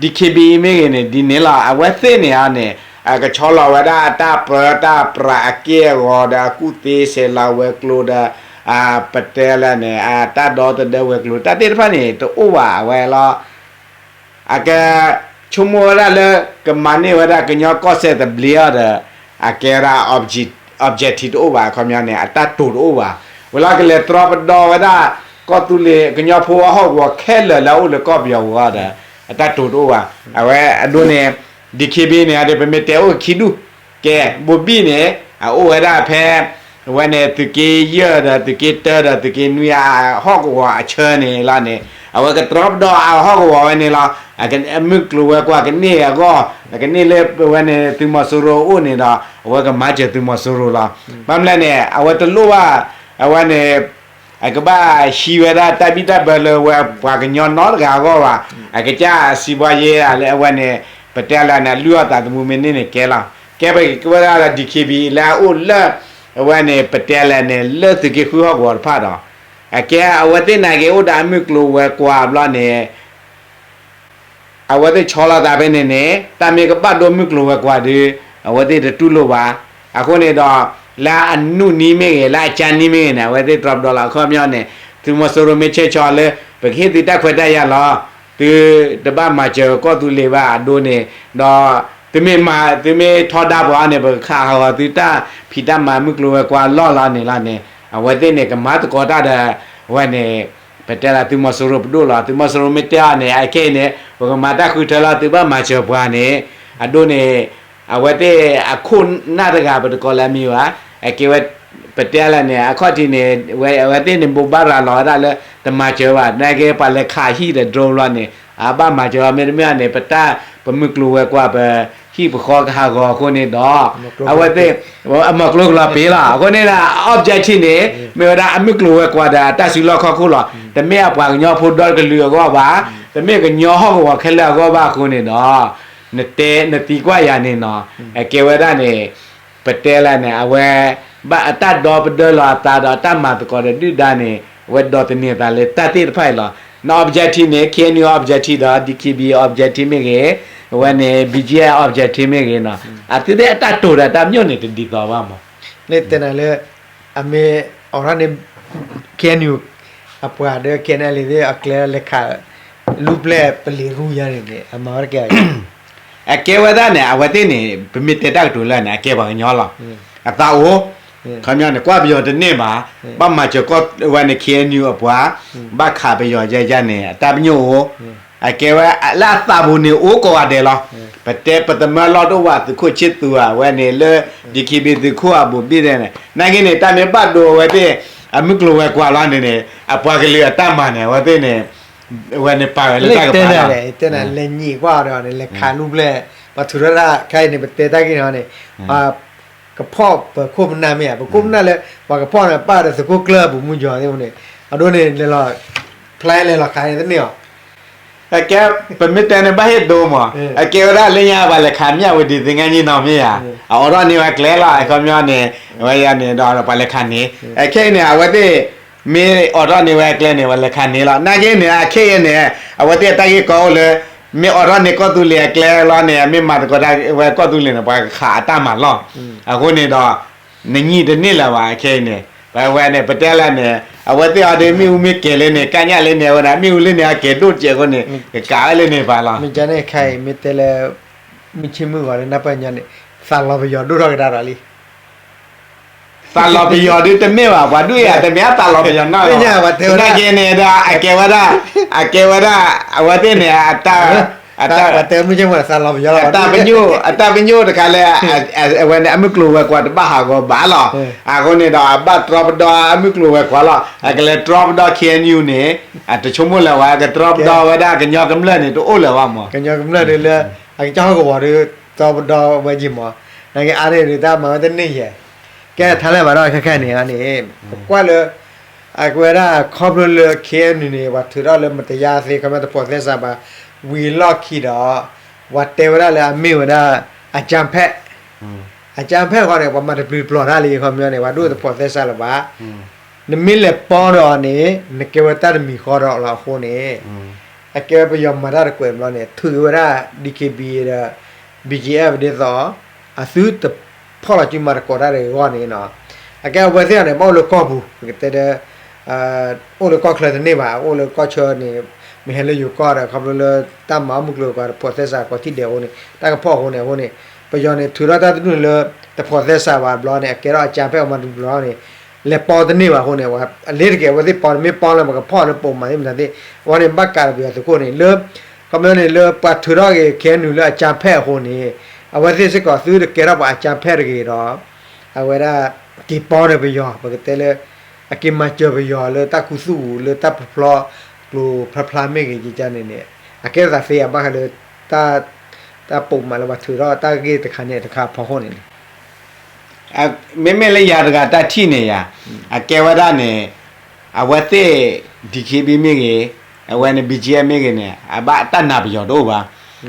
DKBA မ့ၢ်ဂ့ၤန့ၣ် ဒ်န့ၣ်လီၤ. အဝဲသ့ၣ်န့ၣ်အီၤန့ၣ် အကဆီလီၤဝဲဒၣ်တၢ်ပၢတၢ်ပြးအက့ၢ်အဂီၤဒီး အကူၣ်သ့ဆဲးလၤဝဲၤကျိၤဒီး ပတဲလၢန့ၣ် အတၢ်ဒီသဒၢဝဲၤကျိၤ တၢ်သ့ၣ်တဖၣ်န့ၣ် တအိၣ်ဘၣ်ဝဲလီၤ. အက ဆိကမိၣ်ဝဲဒၣ်လၢ ကမၤန့ၢ်ဝဲဒၣ်ကညီကီၢ်စဲၣ်သဘျ့အီၤဒီး အကဲဝဲဒၣ် objective တအိၣ်ဘၣ်. အခီပညီန့ၣ် အတၢ်တိာ်တအိၣ်ဘၣ်. ဝံၤလီၤကလဲၤတြီပဒီဝဲဒၣ် ကီၢ်သူလ့ၤကညီဖိအဟီၣ်ကဝီၤခဲလၢာ်လၢအအိၣ်လၢကီၢ်ပယီၤပူၤအီၤဒီး အတၢ်တိာ်တအိၣ်ဘၣ်. အဝဲအဒိန့ၣ် DKBA န့ၣ် အဒိပမ့ၢ်တဲအိၣ်ခံဒူၣ်, ကဲ ဘိဘံၣ်န့ၣ် အအိၣ်ဝဲဒၣ်ဖဲ ဝဲန့ၣ် သုးက့ယဲၢ်ဒီး သုးက့တၢဒီး သုးက့နွံအဟီၣ်ကဝီၤအဆၢန့ၣ်လီၤန့ၣ် အဝဲကတြီပဒီအဟီၣ်ကဝီၤဝဲန့ၣ်လီၤ. အမုၢ်ကျိၤဝဲၤကွာ်ကန့ၢ်အဂီၢ် ကန့ၢ်လၢဝဲန့ၣ် သုးမီၤစိရိၤအအိၣ်န့ၣ်ဒီး အဝဲကမၤစၢၤသုးမီၤစိရိၤလီၤ. ဘၣ်မနုၤလဲၣ်န့ၣ် အဝဲတလိၣ်ဘၣ် အဝဲန့ၣ် အကဘၣ်ဟံးဝဲဒၣ်တၢ်ဘံၣ်တၢ်ဘၢလၢဝဲပှၤကညီနီတဂၤအဂီၢ်ဘၣ်. အကစၢ်အစံးဘၣ်ယဲလၢအဝဲန့ၣ် ပတဲလၢန့ၣ် အလုၢ်အီၣ်သးသမူမ့ၢ်န့ၢ်န့ၣ်ကဲလီၤ. ကဲပကဝဲဒၣ်ဒီး DKBA လၢအအိၣ်လၢ အဝဲန့ၣ် ပတဲလၢန့ၣ် လၢသုးက့ဃုဟီၣ်ကဝီၤတဖၣ်ဒီး အကဲအဝဲသ့ၣ်နာ်က့ၤအိၣ်ဒီးအမုၢ်ကျိၤဝဲၤကွာ်ဘျီန့ၣ် အဝဲသ့ၣ်ဆီလီၤသးဖဲန့ၣ်န့ၣ် တၢ်မ့ၢ်ကဘၣ်ဒိမုၢ်ကျိၤဝဲၤကွာ်ဒီး အဝဲသ့ၣ်တတူၢ်လိာ်ဘၣ်. အဃိန့ၣ်ဒီး လၢအနူၢ်နံၤမ့ၢ်ဂ့ၤ လၢအကၠါနံၤမ့ၢ်ဂ့ၤန့ၣ် အဝဲသ့ၣ်တြီပဒီလီၤ. အခီပညီန့ၣ် သုးမီၤစိရိၤမ့ၢ်ဆဲးဆီလၢ ပကဟ့ၣ်သုတၢ်ခွဲးတၢ်ယာ်လီၤ. သုတဘၣ်မၤစၢၤကီၢ်သူလ့ၤဘၣ်အဒိန့ၣ် ဒီး သုမ့ၢ်မၤ သုမ့ၢ်ထီဒါပှၤအီၤန့ၣ် ပကခးဟးဂီၤသုတၢ်ဖံးတၢ်မၤမုၢ်ကျိၤဝဲၤကွာ်အလီၢ်လီၤန့ၣ်လီၤန့ၣ် အဝဲသ့ၣ်န့ၣ် ကမၤသကိးတၢ်ဒီး အဝဲန့ၣ် ပတဲလၢသုးမီၤစိရိၤပဒိၣ်လီၤ. သုးမီၤစိရိၤမ့ၢ်တဲအီၤန့ၣ် အခဲအံၤန့ၣ် ပကမၤတၢ်ဃုထၢလီၤ သုဘၣ်မၤစၢၤပှၤန့ၣ် အဒိန့ၣ် အဝဲသ့ၣ်အခိၣ်နၢ်တဂၤ ပတကိးလၢအမံၤဘၣ်. အကဲဝဲ ပတဲလၢန့ၣ် အခီၣ်ထံးန့ၣ် ဝဲအဝဲသ့ၣ်န့ၣ် ဘိးဘၣ်ရၤလီၤဝဲဒၣ်လၢ တမၤစၢၤဘၣ် နာ်က့ ပှၤလဲၤခးဟံၣ်ဒီး drone လီၤန့ၣ် အဘၣ်မၤစၢၤဘၣ် မ့တမ့ၢ်န့ၣ် ပတၢ်ပမုၢ်ကျိၤဝဲၤကွာ် ပဟံၣ်ပဃီကဟးဂီၤအဃိန့ၣ်ဒီး အဝဲသ့ၣ် အမီၤကျိၤကလီၤပ့ၤလီၤ. အဃိန့ၣ် objective န့ၣ် မ့ၢ်ဝဲဒၣ်အမုၢ်ကျိၤဝဲၤကွာ်ဒီးအတၢ်စုလီၢ်ခီၣ်ခိၣ်လီၤ. တမ့ၢ်အပှၤကညီဖိဒီတကလုာ်အဂီၢ်ဘၣ်, တမ့ၢ်ကညီဟီၣ်ကဝီၤခဲလၢာ်အဂီၢ်ဘၣ်အဃိန့ၣ်ဒီး နတဲ နသံကွၢ်ယၤန့ၣ်နီၤ, အကဲဝဲဒၣ်န့ၣ် ပတဲလၢန့ၣ် အဝဲ ဘၣ်အတၢ်ဒီပဒၢလီၤအသးဒီးအတၢ်မၤသကိးဒီးဒုၣ်ဒါန့ၣ် အဝဲဒိးသန့ၤအသးလၢတၢ်သ့ၣ်တဖၣ်အံၤလီၤ. န objective န့ၣ် KNU objective ဒီး DKBA objective မ့ၢ်ဂ့ၤ, အဝဲန့ၣ် BGF objective မ့ၢ်ဂ့ၤနီၤ, အသုသ့ၣ်အတၢ်တိာ်ဒီးတၢ်မျိၣ်န့ၣ် တဒ်သိးဘၣ်မး. လၢတဲနၤလၢ အမ့ၢ်အိးထီၣ်န့ၢ် KNU အပှၤဒီး KNLA သ့ၣ်အကျဲလဲၤခး လူၤပျဲၢ်ပလံၤရူညါန့ၣ်န့ၣ် အမၤဝဲတကဲ အကဲဝဲဒၣ်န့ၣ် အဝဲသ့ၣ်န့ၣ် ပမ့ၢ်တဲတၢ်ကတိၤလၢန့ၣ် အကဲပှၤကညီလီၤ. အသးအိၣ်, ခီပညီန့ၣ် ကွၢ်ပယီၤတန့ၢ်ဘၣ်, ဘၣ်မၤစၢၤကီၢ်ဝဲန့ၣ် KNU အပှၤ, ဘၣ်ခးပယီၤယဲယဲန့ၣ် အတၢ်ပညိၣ်အိၣ်, အကဲဝဲလၢအသးပူၤန့ၣ် အိၣ်ကိးဂၤဒဲးလီၤ. ပတဲပသမၢလီၢ်တအိၣ်ဘၣ် သုးခိၣ်ဆ့သူဧါ အဝဲန့ၣ်လၢ DKBA သုးခိၣ်အဘူးဘ့ၣ်ဒဲးန့ၣ် နာ်က့န့ၣ် တၢ်မ့ၢ်ဘၣ်ဒိအဝဲသ့ၣ် အမုၢ်ကျိၤဝဲၤကွာ်လီၤန့ၣ်န့ၣ် အပှၤကလုာ်အတၢ်မၤန့ၣ် အဝဲသ့ၣ်န့ၣ် အဝဲန့ၣ်ပာ်ဝဲလၢတၢ်ကပၤလီၤ. တဲနၤ လဲၤညံးကွၢ်အီၤဒီးန့ၣ် လဲၤခးလူၤပျဲၢ် ပှၤထုးထီၣ်တၢ်ခဲအံၤန့ၣ် ပတဲတၢ်ဂ့ၢ်န့ၣ်န့ၣ် ပှၤကဖီၣ်ပခိၣ်ပနၢ်မ့ၢ်ဧါ, ပခိၣ်ပနၢ်လၢ ပှၤကဖီၣ်န့ၣ် ပာ်ဒီးသုးခိၣ်ကျၢၢ်အပူၤမုၢ်ယီၤသ့ၣ်န့ၣ် အဒိန့ၣ် လဲၤလီၤ ဖျါ လဲၤလီၤခးန့ၣ်တန့ၢ်အီၤ အကဲ ပမ့ၢ်တဲန့ၣ် ဘၣ်ဟ့ၣ်ဒိမး, အကဲဝဲဒၣ်လၢညါ ပှၤလဲၤခးမၠၣ်ဝတံၤသ့ၣ်ညါနံၣ်နီၤမ့ၢ်ဧါ, အအိးထီၣ်န့ၢ်ဝဲကျဲလီၤ အခီပညီန့ၣ် ဝဲယၤန့ၣ်ဒီး ပှၤလဲၤခးန့ၢ်, အခဲအံၤန့ၣ် အဝဲသ့ၣ် မ့ၢ်အိးထီၣ်န့ၢ်ဝဲအကျဲန့ၣ် ပှၤလဲၤခးန့ၢ်လီၤ. နာ်က့န့ၣ် အခဲအံၤန့ၣ် အဝဲသ့ၣ်အတၢ်ဂ့ၢ်ကီအိၣ်လၢ မ့ၢ်အိးထီၣ်န့ၢ်ကီၢ်သူလ့ၤအကျဲလီၤန့ၣ် မ့ၢ်မၤသကိးတၢ်ဝဲကီၢ်သူလ့ၤန့ၣ် ပှၤကခးအတၢ်မၤလီၤ. အဃိန့ၣ်ဒီး နညံးတန့ၢ်လၢၤဘၣ် အခဲအံၤန့ၣ် ပဝဲန့ၣ် ပတဲလၢန့ၣ် အဝဲသ့ၣ်အီၤဒီး မ့ၣ်အူမ့ၢ်ကဲၤလၢန့ၣ် ကညၣ်လၢန့ၣ် အဝဲဒၣ် မ့ၣ်အူလၢန့ၣ် အကဲၤဒိၣ်စဲးအဃိန့ၣ် ကကးဝဲလၢန့ၣ်ပၤလီၤ. မ့ၢ်ကန့ၣ်ခဲအံၤ မ့ၢ်တဲလၢ မုၢ်ဆ့မုၢ်ဂီၤလၢနၢ်ပၢၢ်ညီန့ၣ် သးလီၤပယီၤဒိၣ်ထီၣ်ကဒါဒီးလံ သးလီၤပယီၤဒုးတမ့ၢ်ဘၣ် ပှၤဒုးယၤတမ့ၢ်အသးလီၤပယီၤနီၢ်လီၤ. နာ်က့န့ၣ်ဒီး အကဲဝဲဒၣ် အကဲဝဲဒၣ် အဝဲသ့ၣ်န့ၣ် အတၢ် အတၢ်ပညိၣ် အတၢ်ပညိၣ်တခါလၢ အဝဲန့ၣ် အမုၢ်ကျိၤဝဲၤကွာ်တဘၣ်ဟးဂီၤဘၣ်လီၤ. အဃိန့ၣ်ဒီး အဘၣ်တြီပဒီအမုၢ်ကျိၤဝဲၤကွာ်လီၤ. အကလဲၤတြီပဒီ ခ့ၣ်အဲၣ်ယူၣ်န့ၣ် အတဆိကမိၣ်လၢၤဝဲ ကတြီပဒီဝဲဒၣ်ကညီကမျၢၢ်န့ၣ် တအိၣ်လၢၤဘၣ်မး. ကညီကမျၢၢ်ဒ်လၢ အကစၢ်ဟီၣ်ကဝီၤဒီး တြီပဒီဝဲက့ၤမး. နကအါန့ၣ်ဒုးတၢ်မၤဝဲတန့ၢ်ယဲၢ် ကဲထါလဲၣ်ဘၣ်ဒီးခဲခဲန့ၣ်န့ၣ် ပကွၢ်လၢ အကဝဲဒၣ်ခီဖျိလၢ ခ့ၣ်အဲၣ်ယူၣ်န့ၣ် ပှၤထုးထီၣ်လၢမတယါသ့ ခီဖျိတဖိးသဲစးဘၣ် ဝံၤလီၢ်ခံဒီး ပှၤတဲဝဲဒၣ်လၢအမ့ၢ်ဝဲဒၣ် အကြမ်းဖက် အကြမ်းဖက်ဃီန့ၣ် ပှၤမၤတပျုၤတပျီၤတၢ်လံ ခီပညီန့ၣ် ပှၤဒိၣ်တဖိးသဲစးလၢၤဘၣ်. နမ့ၢ်လဲၤပီဒီးအီၤန့ၣ် နကဲဝဲတၢ်တမံၤဃီဒီးလီၤအဃိန့ၣ် အကဲဝဲပယီၤမၤတၢ်တကွဲးဘျီန့ၣ် ထုးက့ၤဝဲဒၣ် DKBA ဒီး BGF ဒ်သိး အသုတဖီၣ်လီၤစုမၤသကိးတၢ်တဂ့ၤအဂီၢ်န့ၣ်နီၤ. အကဲအဝဲသ့ၣ်အီၤန့ၣ် ဘၣ်အိၣ်လၢကီၢ်ပူၤ ပကတဲဒီး အိၣ်လၢကီၢ်ချၢတန့ၢ်ဘၣ် အိၣ်လၢကီၢ်ဆၢန့ၣ် မ့ၢ်ဟဲလၢယိၤကီၢ်ဒီး ခီဖျိလၢတၢ်မၤအီၣ်မုၢ်ကျိၤဝဲၤကွာ်တဖိးသဲစးကီးထံၣ်ဒဲးအဃိန့ၣ် တၢ်ကဖီၣ်အဃိန့ၣ် အဃိန့ၣ် ပယီၤန့ၣ် ထုးထီၣ်တၢ်တဒူၣ်န့ၣ်လၢ တဖိးသဲစးဘၣ်ဘျီန့ၣ် အကဲထီၣ်အကြမ်းဖက်အီၤမၤတပျုၤန့ၣ် လဲၤပီတန့ၢ်ဘၣ်အဃိန့ၣ် အလ့တက့ၢ် အဝဲသ့ၣ်ပီတမ့ၢ်ပီလၢပကဖီၣ်လၢပိာ်မၤသ့ၣ်မတၤသ့ၣ် အဝဲန့ၣ်ဘၣ်ကးဒီးပယီၤသုးခိၣ်န့ၣ် လၢ ခီပညီန့ၣ်လၢပှၤထုးထီၣ်က့ၤ ခ့ၣ်အဲၣ်ယူၣ်န့ၣ် လၢအကြမ်းဖက်အဃိန့ၣ် အဝဲသ့ၣ်စ့ၢ်ကီးသုတကဲထီၣ်ပှၤအကြမ်းဖက် တဂ့ၤဒီး အဝဲဒၣ် က့ၤပီဒီးပယီၤ ပကတဲလၢ အက့ၤမၤစၢၤပယီၤလၢတၢ်ခူသူၣ်ပူၤ လၢတၢ်ပဖျီကျိၤဖျါဖျါမ့ၢ်ဂ့ၤ ကကန့ၣ်န့ၣ် အကဲသးသ့အဘၣ်ဃးလၢ တၢ်ပိာ်မၤလၢပှၤထုးထီၣ်တၢ်ဂ့ၢ်တခါန့ၣ်တခါအဖီခိၣ်န့ၣ် မ့မ့ၢ်လၢယၤတဂၤတၢ်ထံၣ်န့ၣ်ယၤ အကဲဝဲဒၣ်န့ၣ် အဝဲသ့ၣ် DKBA မ့ၢ်ဂ့ၤ အဝဲန့ၣ် BGF မ့ၢ်ဂ့ၤန့ၣ် အဘၣ်တၢ်နာ်ပယီၤတအိၣ်ဘၣ်.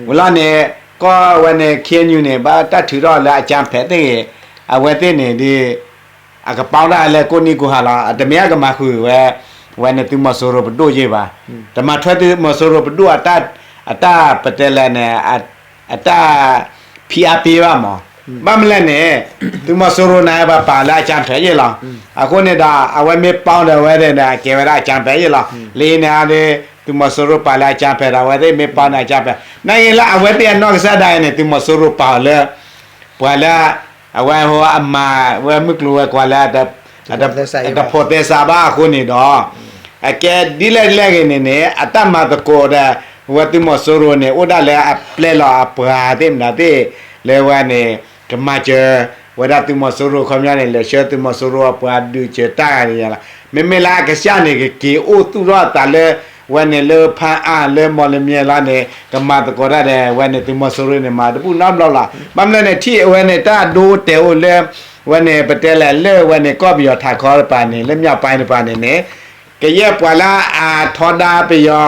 ဝံၤလီၤန့ၣ် ကီၢ်ဝဲန့ၣ် ခ့ၣ်အဲၣ်ယူၣ်န့ၣ် ဘၣ်တၢ်ထုးထီၣ်လၢအကြမ်းဖက်သ့ၣ်ဂ့ၤ အဝဲသ့ၣ်န့ၣ်ဒ် အကပီဒၣ်လၢကိးနံၣ်ကိးဟါလီၤ အတမ့ၢ်အကမၤဃုာ်ဝဲ ဝဲန့ၣ်သုးမီၤစိရိၤပဒိၣ်ယ့ၢ်ဘၣ်. တမၤထွဲသုးမီၤစိရိၤပဒိၣ် အတၢ်ပတဲလဲၣ်န့ၣ် အတၢ်ဖံးအါပ့ဘၣ်မး. ဘၣ်မနုၤလဲၣ်န့ၣ် သုးမီၤစိရိၤန့ၣ် ပှၤပာ်လၢအကြမ်းဖက်ယ့ၢ်လီၤ. အဃိန့ၣ်ဒီး အဝဲမ့ၢ်ပီဒီးအဝဲသ့ၣ်န့ၣ် အကဲဝဲဒၣ်အကြမ်းဖက်ယ့ၢ်လီၤ. လၢန့ၣ်ဒီး သုးမီၤစိရိၤပာ်လၢအကြမ်းဖက်ဒီး အဝဲသ့ၣ်မ့ၢ်ပီန့ၣ်အကြမ်းဖက် နာ်က့လၢအဝဲသ့ၣ်အနီၢ်ကစၢ်ဒၣ်အံၤန့ၣ် သုးမီၤစိရိၤပာ်အီၤလၢ ပှၤလၢ အဝဲအမၤဝဲမုၢ်ကျိၤဝဲၤကွာ်လၢ တဖိးသဲစးဘၣ်အဃိန့ၣ်ဒီး အကဲဒ်လဲၣ်ဒ်လဲၣ်ဂ့ၤန့ၣ်န့ၣ် အတၢ်မၤသကိးဒီး ဝဲသုးမီၤစိရိၤန့ၣ် အိၣ်ဒၣ်လၢအပျဲလီၤအပှၤသ့ၣ်မတၤသ့ၣ် လၢဝဲန့ၣ် ကမၤစၢၤ ဝဲဒၣ်သုးမီၤစိရိၤခီပညီန့ၣ် လဲၤဆှၢသုးမီၤစိရိၤအပှၤဒုးစၢၤတၢ်ဂၤန့ၣ်လီၤ. မ့မ့ၢ်လၢအကစၢ်န့ၣ် ကက့ၤအိၣ်သူၣ်ထီၣ်အသးလၢ ဝဲန့ၣ်လၢဖၣ်အၣ်လၢမီၢ်လမၠဲလီၤန့ၣ် ကမၤသကိးတၢ်ဒီး ဝဲန့ၣ်သုးမီၤစိရိၤန့ၣ် မၤတဘူၣ်နီတဘျီလီၤ. ဘၣ်မနုၤလဲၣ်န့ၣ် ထံၣ်အဝဲန့ၣ် တၢ်ဒိတဲာ်အိၣ်လၢ ဝဲန့ၣ် ပတဲလဲၣ်လၢဝဲန့ၣ် ကီၢ်ပယီၤထးခီတပၤန့ၣ် လၢမျၢ်ပၢၢ်တပၤန့ၣ်န့ၣ် ကယဲၢ်ပှၤလၢအထီဒါပယီၤ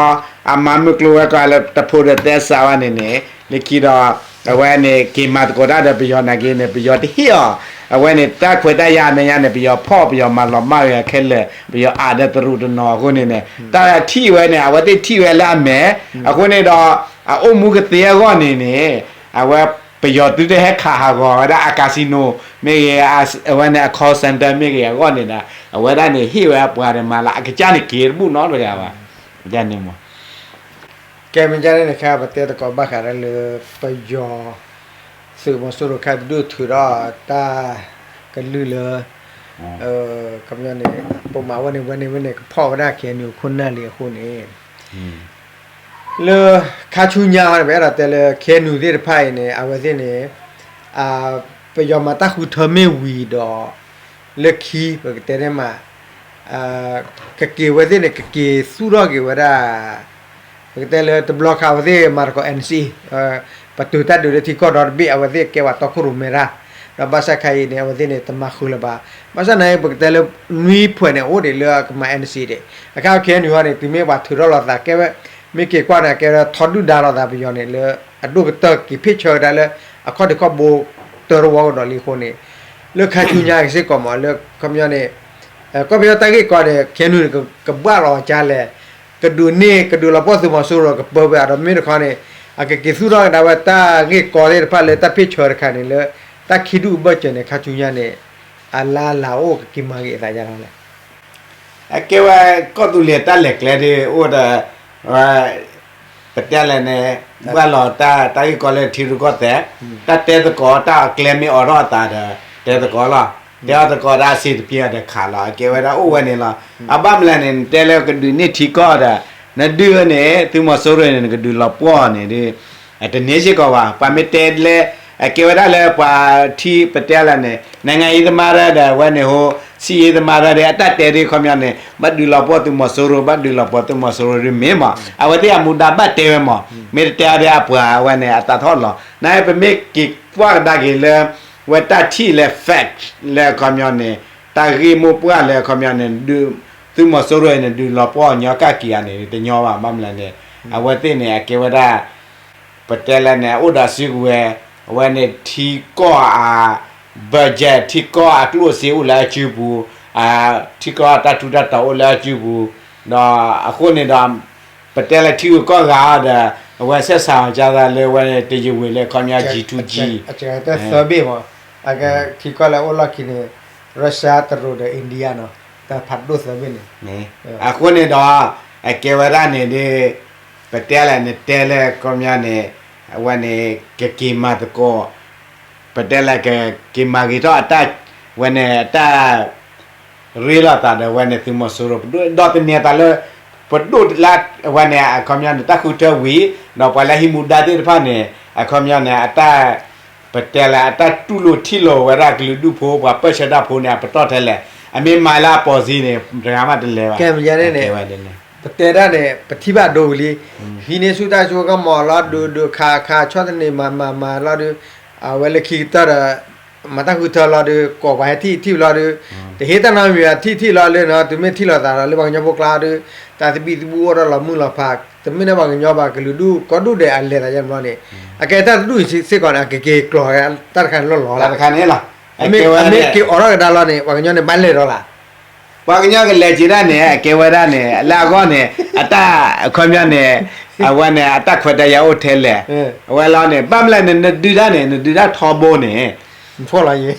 အမၤမုၢ်ကျိၤဝဲၤကွာ်လၢတဖိးဒီးသဲစးဝဲန့ၣ်န့ၣ် လၢခံဒီး အဝဲန့ၣ် က့ၤမၤသကိးတၢ်ဒီးပယီၤနာ်က့န့ၣ် ပယီၤတဟ့ၣ်အီၤ အဝဲန့ၣ် တၢ်ခွဲးတၢ်ယာ်မဲာ်ညါန့ၣ် ပယီၤဖီၣ်ပယီၤမၤလီၤမၢ်ဂ့ၤခဲလၢာ် ပယီၤအါဒီးတရူးတနီၤအဃိန့ၣ်န့ၣ် တၢ်ထံၣ်ဝဲန့ၣ် အဝဲသ့ၣ်ထံၣ်ဝဲလၢအမဲာ် အဃိန့ၣ်ဒီး အအိၣ်မူကသ့အဂီၢ်န့ၣ်န့ၣ် အဝဲ ပယီၤသုတဟဲခးဟးဂီၤဝဲဒၣ်အ casino မ့ၢ်ဂ့ၤ အဝဲန့ၣ် အ call center မ့ၢ်ဂ့ၤအဂီၢ်န့ၣ်ဒီး အဝဲဒၣ်န့ၣ်ဟ့ၣ်ဝဲအပှၤဒီးမၤလၢအကစၢ်န့ၣ်က့ၤတဘူၣ်နီတဂၤဘၣ်. န့ၣ်မ့ၢ် ကဲမ့ၢ်ကန့ၣ်န့ၣ် ခဲပတဲသကိးဘၣ်ဃးဒီးလၢ ပယီၤ သုးမီၤစိရိၤခဲတဒူၣ်ထုးထီၣ်တၢ်ကလုၢ်လၢ ခီပညီန့ၣ် ပိာ်မၤဝဲန့ၣ်ဝဲန့ၣ်ဝဲန့ၣ် ကဖီၣ်ဝဲဒၣ် ခ့ၣ်အဲၣ်ယူၣ် ခိၣ်နၢ်လံအဃိန့ၣ် လၢခါဆူညါန့ၣ် ပအဲၣ်ဒိးတဲလၢ ခ့ၣ်အဲၣ်ယူၣ် သ့ၣ်တဖၣ်အံၤန့ၣ် အဝဲသ့ၣ်န့ၣ် ပယီၤမၤတၢ်ဃုထၢမ့ၢ်ဝံၤဒီး လၢခံ ပကတဲန့ၣ်မး ကက့ၤဝဲသ့ၣ်န့ၣ် ကက့ၤသူၣ်ထီၣ်က့ၤဝဲဒၣ် ပကတဲလၢတဘျီခါအဝဲသ့ၣ်မၤသကိး NCA ပတုာ်တၢ်ဒုးလၢထံကီၢ်ဒီတဘ့ၣ် အဝဲသ့ၣ်ကဲဝဲတီခိၣ်ရိၣ်မဲတၢ် ဒီးဘၣ်ဆၣ်ခါအံၤန့ၣ် အဝဲသ့ၣ်န့ၣ် တမၤဃုာ်လၢၤဘၣ်. ဘၣ်ဆၣ်နာ်က့ ပကတဲလၢနွံဖှဲးန့ၣ် အိၣ်ဒံးလၢအကမၤ NCA ဒံး အခါ ခ့ၣ်အဲၣ်ယူၣ် ဟီန့ၣ် တုၤမ့ၢ်ပှၤထုးထီၣ်လိာ်သးကဲဝဲ မ့ၢ်က့ၤကွၢ်န့ၣ် ကဲဝဲဒၣ်ထီဒုၣ်ဒါလိာ်သးပယီၤန့ၣ် လၢအဒိၣ်ကတၢၢ်က့ၤဖ့ၣ်ဆၢကဒါလၢ အခီၣ်ထံးခီၣ်ဘိ တၢတဝီကဒီးလံအဃိန့ၣ် လၢခါဆူညါက့ၤစ့ၢ်ကီးမး လၢခီပညီန့ၣ် ကီၢ်ပယီၤတၢ်ဂ့ၢ်ကီန့ၣ် ခ့ၣ်အဲၣ်ယူၣ် န့ၣ် ကဘၣ်လီၤကလဲၣ် ကဒုးန့ၢ် ကဒုးလီၤပှီၢ်သုးမီၤစိရိၤကပၢဝဲ ဒီးမ့ၢ်တခီန့ၣ် အကက့ၤသူၣ်ထီၣ်ကဒါဝဲတၢ်ဂ့ၢ်ကီသ့ၣ်တဖၣ်လၢတၢ်ဖ့ၣ်ဆၢတခါန့ၣ်လၢ တၢ်ခံဒူၣ်အဘၢၣ်စၢၤန့ၣ် ခါဆူညါန့ၣ် အလါလၤအိၣ်ကက့ၤမၤဂ့ၤအသးယါလီၤလဲၣ်. အကဲဝဲကီၢ်သူလ့ၤတၢ်လဲၤကျဲဒ်အိၣ်ဒီး ပတဲလဲၣ်န့ၣ် ဘၣ်လီၤတၢ်ဂ့ၢ်ကီလၢထံရူၢ်ကီၢ်သဲး တၢ်တဲသကိးတၢ်အကျဲမ့ၢ်အိးထီၣ်အသးဒီး တဲသကိးလီၤ. တဲအီၤသကိးတၢ်စ့တပျ့ၤအီၤဒီးခးလီၤ အကဲဝဲဒၣ်အိၣ်ဝဲန့ၣ်လီၤ. အဘၣ်မနုၤလဲၣ်န့ၣ် နတဲလၢကဒုးန့ၢ်ထံကီၢ်ဒီး နဒုးန့ၣ် သုးမီၤစိရိၤန့ၣ် နကဒုးလီၤပှီၢ်န့ၣ်ဒီး တန့ၢ်စ့ၢ်ကီးဘၣ်. ပှၤမ့ၢ်တဲလၢ အကဲဝဲဒၣ်လၢပှၤထံပတဲလၢ်န့ၣ် နိုင်ငံရေးသမားဒီး အဝဲန့ၣ်ဟိ စစ်ရေးသမားဒီး အတၢ်တဲဒ်ခီပညီန့ၣ် ဘၣ်ဒုးလီၤပှီၢ်သုးမီၤစိရိၤ ဘၣ်ဒုးလီၤပှီၢ်သုးမီၤစိရိၤဒ်မ့ၢ်မး အဝဲသ့ၣ်အမူဒါဘၣ်တဲဝဲမး မ့ၢ်တတဲအီၤဒီးအပှၤအဝဲန့ၣ် အသးထီၣ်လီၤ. နပမ့ၢ်က့ၤကွၢ်ကဒါက့ၤလၢ ဝဲတၢ်ထံၣ်လၢ fact လၢအခီပညီန့ၣ် တၢ်ဂ့ၢ်မိၢ်ပှၢ်လၢအခီပညီန့ၣ် သုးမီၤစိရိၤန့ၣ် ဒုးလီၤပှီၢ်ညီကၣ်က့ၤဧါန့ၣ် တညီဘၣ် ဘၣ်မနုၤလဲၣ်န့ၣ် အဝဲသ့ၣ်န့ၣ် အကဲဝဲဒၣ် ပတဲလၢန့ၣ် အအိၣ်ဒီးစုကဝဲၤ အဝဲန့ၣ်ထံကီၢ်အ budget ထံကီၢ်အကျိၣ်စ့အိၣ်လၢအစုပူၤ ထံကီၢ်တၢ်ထူးတၢ်တီၤအိၣ်လၢအစုပူၤ ဒီးအဃိန့ၣ်ဒီး ပတဲလၢထံဂုၤကီၢ်ဂၤအီၤဒီး အဝဲဆဲးစးအီၤကသးလၢဝဲန့ၣ် တရားဝင်လၢအခီပညီ G to G သၢဘ့ၣ်မး အကထံကီၢ်လၢအအိၣ်လီၢ်ခံန့ၣ် Russia တရူးဒီး India နီၤ တၢ်ဖးဒိၣ်သၢဘ့ၣ်န့ၣ် အဃိန့ၣ်ဒီး အကဲဝဲဒၣ်န့ၣ်ဒီး ပတဲလၢနတဲလၢခီပညီန့ၣ် အဝဲန့ၣ် ကက့ၤမၤသကိး ပတဲလၢကက့ၤမၤဂ့ၤထီၣ်အတၢ် ဝဲန့ၣ် အတၢ် ရ့လိာ်သးဒီးဝဲန့ၣ် သုးမီၤစိရိၤ ပဒိၣ်ဒီးတန့ၢ်အသးလၢ ပဒိၣ်လၢ အဝဲန့ၣ် အခီပညီန့ၣ် တၢ်ဃုထၢဝံၤ ဒီးပှၤလၢဟံးမူဒါသ့ၣ်တဖၣ်န့ၣ် အခီပညီန့ၣ် အတၢ် ပတဲလၢအတၢ်တူၢ်လိာ်ထံၣ်လိာ်ဝဲဒၣ်ကလုာ်ဒူၣ်ဖိ ပှၤပၢၢ်ဆၢတၢ်ဖိန့ၣ် အပတီၢ်ထဲလဲၣ် အမ့ၢ်မၤလၢအပီၢ်စ့န့ၣ် တဂၤမးတလဲၤဘၣ် ကဲမယါန့ၣ်န့ၣ် ကဲဝဲဒ်န့ၣ် ပတဲဒၣ်န့ၣ် ပထံၣ်ဘၣ်ဒိဝံၤလံ ဟံးန့ၢ်ဆူၣ်တၢ်ဆိကမိၣ်လီၤဒုးဒုးခးခးဆီၣ်သနံးမၤမၤမၤလီၤဒုး အဝဲလၢခံကတၢၢ်ဒီး မၤတၢ်ဃုထၢလီၤဒုးကိးပှၤဟဲထံၣ်ထံၣ်လီၤဒုး တဟ့ၣ်တၢ်နီတမံၤဘၣ် ထံၣ်ထံၣ်လီၤလၢနီၤ တုၤမ့ၢ်ထံၣ်လိာ်သးဒီးလၢပှၤကညီဖိကျါဒီး တၢ်သဘံၣ်သဘုၣ်အိၣ်ဒီးလီၤမုၢ်လီၤဖး တမ့ၢ်လၢပှၤကညီဘၣ် ကလုာ်ဒူၣ်ကိးဒူၣ်ဒဲးအလဲၤသးယဲၢ်ဘျီန့ၣ် အကဲတၢ်တဒူၣ်အံၤစ့ၢ်ကီးန့ၣ် အကက့ၤကျီၤတၢ်တခါန့ၣ်လီၢ်လီၤလၢ တၢ်တခါန့ၣ်လီၤ အမ့ၢ်က့ၤအိးထီၣ်ကဒါလီၤန့ၣ် ပှၤကညီန့ၣ်ဘၣ်လဲၤဒီးလၢ ပှၤကညီကလဲၤက့ၤဒၣ်န့ၣ် အကဲဝဲဒၣ်န့ၣ် လၢအဂီၢ်န့ၣ် အတၢ်အခီပညီန့ၣ် အဝဲန့ၣ် အတၢ်ခွဲးတၢ်ယာ်အိၣ်ထဲလဲၣ် အဝဲလီၤန့ၣ် ဘၣ်မလဲၣ်န့ၣ် နဒုးတၢ်န့ၣ် နဒုးတၢ်ထီဘိန့ၣ် နဖှီၣ်လီ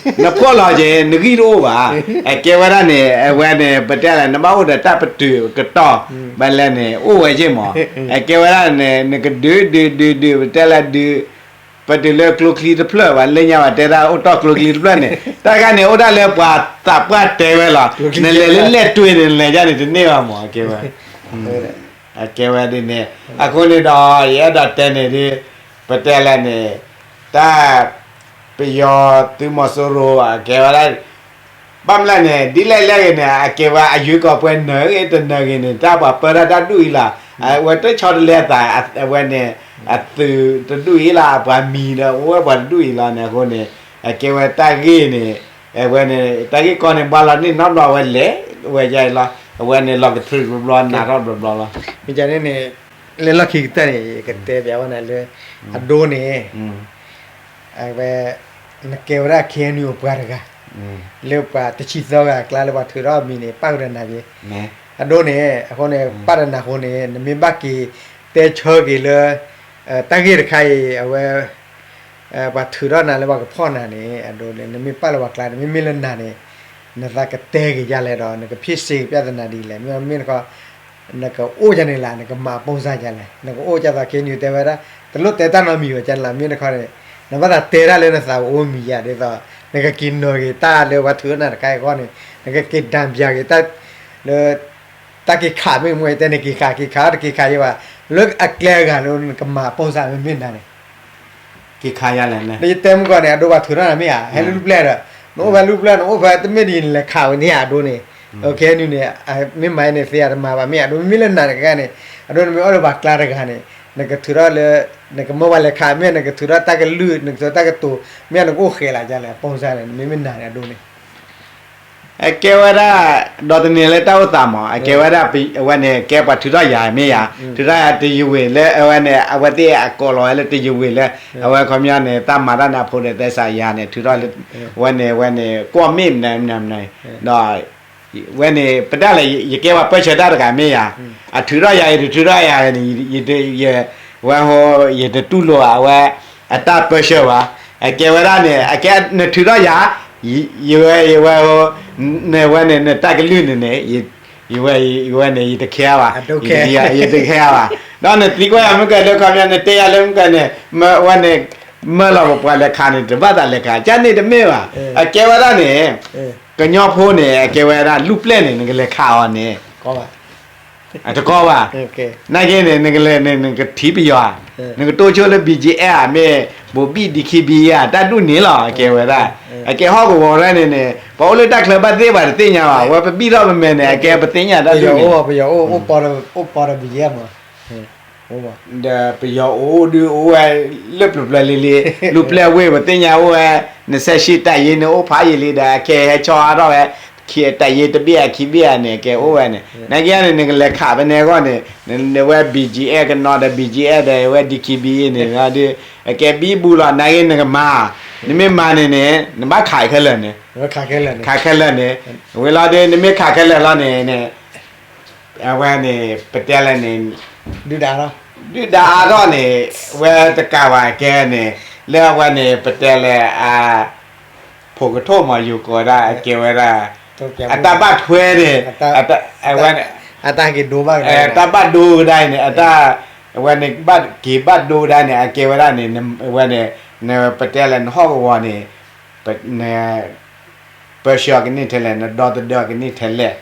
ၤက့ၤ နဂံၢ်တအိၣ်ဘၣ် အကဲဝဲဒၣ်န့ၣ် အဝဲန့ၣ် ပတဲလဲၣ် နဘၣ်အိၣ်ဒီးတၢ်ပတုာ်ကတီၢ် ဘၣ်လဲၣ်န့ၣ် အိၣ်ဝဲက့ၤမး အကဲဝဲဒၣ်န့ၣ် နကဒုးဒုးဒုးဒုး ပတဲလဲၣ်ဒုး ပတုာ်လၢကျိချံတဖျၢၣ်ဘၣ် လၢညါဘၣ်တဲဒၣ်အိၣ်တီၢ်ကျိချံတဖျၢၣ်န့ၣ် တၢ်တခါန့ၣ် အိၣ်ဒၣ်လၢပှၤသးပှၢ်တဲဝဲလီၤ နလဲၤလၢလဲၣ်တွ့န့ၣ် နလဲၤဒ်န့ၣ်တန့ၢ်ဘၣ်မး အကဲဝဲ အကဲဝဲဒ်န့ၣ် အဃိန့ၣ်ဒီး ယအဲၣ်ဒိးတဲန့ၣ်ဒ် ပတဲလဲၣ်န့ၣ် တၢ် ပယီၤသုးမီၤစိရိၤ အကဲဝဲဒၣ် ဘၣ်မလဲၣ်န့ၣ် ဒ်လဲၣ်လဲၣ်ဂ့ၤန့ၣ် အကဲဝဲအယွၤကီၢ်ပှဲၤနၢၤဂ့ၤတနၢၤဂ့ၤန့ၣ် တၢ်ပှၤပၢတၢ်တၢ်ဒူၣ်အံၤလီၤ အဝဲတဆီတလဲအသး အဝဲန့ၣ် အသုးတဒူၣ်အံၤလီၤ အပှၤမံၤဒီး အိၣ်ဝဲပှၤတဒူၣ်အံၤလီၤန့ၣ် အဃိန့ၣ် အကဲဝဲတၢ်ဂ့ၢ်န့ၣ် အဝဲန့ၣ် တၢ်ဂ့ၢ်ကီန့ၣ် ဘၣ်လီၤန့ၢ်နီတဘျီ အဝဲလဲၤဝဲယါအံၤလီၤ အဝဲန့ၣ် လီၤကတြူၢ်တဘျီဘျီ နးထီၣ်တဘျီဘျီလီၤ မ့ၢ်န့ၣ်န့ၣ် လၢလီၢ်ခံကတၢၢ်န့ၣ် ယကတဲပျးဝဲနၤလၢ အဒိန့ၣ် အဝဲ နကဲဝဲဒၣ် ခ့ၣ်အဲၣ်ယူၣ် အပှၤတဂၤ လၢပှၤတဆံသၢဂၤအကျါလၢပှၤထုးထီၣ်အမံၤန့ၣ် ပၣ်ကဒီးနၤက့ၤ အဒိန့ၣ် အဃိန့ၣ် ပၣ်ဒီးနၤအဃိန့ၣ် နမ့ၢ်ဘၣ်က့ၤတဲဆၢက့ၤလၢ တၢ်ဂ့ၢ်တခါအံၤ အဝဲ ပှၤထုးထီၣ်နၤလၢပှၤကဖီၣ်နၤန့ၣ် အဒိန့ၣ် နမ့ၢ်ပၣ်လၢပှၤကျါန့ၣ် မ့မ့ၢ်လၢနၤန့ၣ် နသးကတဲက့ၤယါလဲၣ်ဒီး နကဖံးစ့ၢ်ကီး ပြဿနာ ဒ်လဲၣ် မ့မ့ၢ်တခီ နကအိၣ်ကန့ၣ်လၢ နကမၤပိၢ်စၢ်ယါလဲၣ် နကအိၣ်ကသး ခ့ၣ်အဲၣ်ယူၣ် တဲဝဲဒၣ် တလိၣ်တဲတၢ်နီတမံၤဝဲကန့ၣ်လၢ မ့ၢ်တခီန့ၣ် နဘၣ်သးတဲတၢ်လၢနသးအိၣ်မံၤယါဒ်သိး နကက့ၤနီၢ်က့ၤတၢ်လၢပှၤထုးထီၣ်နၤတခါအံၤအဂီၢ်န့ၣ် နကက့ၤဒၣ်ပျးက့ၤတၢ် လၢ တၢ်က့ၤခးမ့ၢ်မ့ၢ်တဲန့ၣ် က့ၤခး က့ၤခးတက့ၤခးယဲဘၣ် လၢအကျဲအဂၤလၢနကမၤပိၢ်စၢ်မ့မ့ၢ်နၤန့ၣ် က့ၤခးယါလဲၣ်န့ၣ် နယတဲမုၢ်ကီၢ်န့ၣ် အဒိပှၤထုးထီၣ်နၤမ့ၢ်ဧါ ဟဲလၢလူၢ်ပျဲၢ်ဒီး နအိၣ်ဖဲလူၢ်ပျဲၢ် နအိၣ်ဖဲတမ့ၢ်ဒ်နလဲၤခးဝဲန့ၣ်ဧါ အဒိန့ၣ် ခ့ၣ်အဲၣ်ယူၣ် န့ၣ် မ့ၢ်မၤန့ၣ် သ့အတမၤဘၣ်မ့ၢ်ဧါ အဒိ မ့မ့ၢ်လၢနၤတခါန့ၣ် အဒိ နမ့ၢ်အိၣ်လၢပှၤကျါတဂၤန့ၣ် နကထုးထီၣ်လၢ နကမၢပှၤလဲၤခးမ့ၢ် နကထုးထီၣ်တၢ်ကလုၢ် နကထုးတၢ်ကတိၤ မ့ၢ်နကအိၣ်ဃဲးလၢ်ယါလဲၣ် ပိၢ်စၢ်န့ၣ် နမ့မ့ၢ်နၤန့ၣ် အဒိန့ၣ် အကဲဝဲဒၣ် ဒီးတနံၤလၢတၢ်အိၣ်သးမး အကဲဝဲဒၣ် အဝဲန့ၣ် ကဲပှၤထုးထီၣ်ယၤမ့ၢ်ယၤ ထုးထီၣ်ယၤ တရားဝင် လၢအဝဲန့ၣ် အဝဲသ့ၣ်အကိးလီၤဝဲလၢ တရားဝင် လၢ အဝဲခီပညီန့ၣ် တၢ်မၤတၢ်န့ၣ် အဖိဒီးသဲစးယၤန့ၣ် ထုးထီၣ်လၢ အဝဲန့ၣ် အဝဲန့ၣ် ကွီၢ်မ့ၣ်မနုၤမနုၤ ဒီး ဝဲန့ၣ် ပတၢ်လဲၣ် ယကဲပှၤပၢဆှၢတၢ်တဂၤမ့ၢ်ယၤ အထုးထီၣ်ယၤ ယတထုးထီၣ်ယၤန့ၣ် ယ ဝဲဟိ ယတတူၢ်လိာ်အဝဲ အတၢ်ပၢဆှၢဘၣ် အကဲဝဲဒၣ်န့ၣ် အကဲနထုးထီၣ်ယၤ ယဝဲ ယဝဲဟိ နဝဲန့ၣ် နတၢ်ကလုၢ်န့ၣ်န့ၣ် ယဝဲ ယဝဲန့ၣ် ယတခဲဘၣ် ယတခဲဘၣ် ဒီးနသံကွၢ်ယၤမုၢ်ကၢၤလၢခီပညီ နတဲယၤလၢမုၢ်ကၢၤန့ၣ် ဝဲန့ၣ် မၢလီၤပပှၤလဲၤခးန့ၣ် တဘၣ်သးလဲၤခး ကန့ၣ်တမ့ၢ်ဘၣ် အကဲဝဲဒၣ်န့ၣ် ကညီဖိန့ၣ် အကဲဝဲဒၣ် လူၢ်ပျဲၢ်န့ၣ် နကလဲၤခးအီၤန့ၣ် တကီဘၣ်. နာ်က့န့ၣ် နကလဲၤန့ၣ် နကထံၣ်ပယီၤဧါ, နကတိၢ်ဆိလၢ ဘီကၠံအဲၣ် မ့ၢ်ဘိးဘံၣ် ဒံခံဘံၣ်ဧါ တၢ်ဒူၣ်န့ၣ်လီၤ အကဲဝဲဒၣ်. အကဲဟီၣ်ကဝီၤရဲၣ်န့ၣ်န့ၣ် ပှၤအိၣ်လၢတၢ်ချၢဘၣ်သ့ၣ်ပှၤတသ့ၣ်ညါဘၣ်, ဝဲပဘံၣ်ထီၣ်ပမဲာ်န့ၣ် အကဲပသ့ၣ်ညါတၢ်ဒူၣ်န့ၣ် ဒီးပယီၤအိၣ်ဒုးအိၣ်ဝဲလၢပျၢၤပျၢၤလံလံ, လူၤပျဲၢ်ဝ့ၢ်ပသ့ၣ်ညါအိၣ်ဝဲ, နစဲးဆံတၢ်ယ့န့ၣ်အိၣ်ဖးယံာ်လံဒီး အကဲဟဲဆီအါထီၣ်ဝဲ, ခံတၢ်ယ့တဘ့ၣ်အခံဘ့ၣ်ဧါန့ၣ် အကဲအိၣ်ဝဲန့ၣ်, နာ်က့န့ၣ် နကလဲၤခးဖဲန့ၣ်အဂီၢ်န့ၣ်, နဝဲ ဘီကၠံအဲၣ် ကနီၤဒီး ဘီကၠံအဲၣ် ဒီးဝဲ ဒံခံဘံၣ်အ့ၣ် န့ၣ်ဒီး အကဲဘံဘူလီၤ, နာ်က့နကမၤ, နမ့ၢ်မၤန့ၣ်န့ၣ် နဘၣ်ခးခဲလၢာ်န့ၣ်, ခးခဲလၢာ်န့ၣ်, ဝံၤလီၤဒီး နမ့ၢ်ခးခဲလၢာ်လီၤန့ၣ်န့ၣ် အဝဲန့ၣ် ပတဲလဲၣ်န့ၣ် ဒုၣ်ဒါအါထီၣ်န့ၣ် ဝဲတကးဘၣ်ကဲန့ၣ် လၢအဝဲန့ၣ် ပတဲလဲၣ် အ ဖိကထိၣ်မး ယိၤကိးဝဲဒၣ် အကဲဝဲဒၣ် အတၢ်ဘၣ်ထွဲန့ၣ် တၢ်ဘၣ်ဒိကဒါအံၤန့ၣ် အတၢ် အဝဲန့ၣ် က့ၤဘၣ်ဒိကဒါန့ၣ် အကဲဝဲဒၣ်န့ၣ် ဝဲန့ၣ် ပတဲလဲၣ် နဟီၣ်ကဝီၤန့ၣ် ပၢဆှၢကန့ၢ်ထဲလဲၣ် နဒီသဒၢကန့ၢ်ထဲလဲၣ်,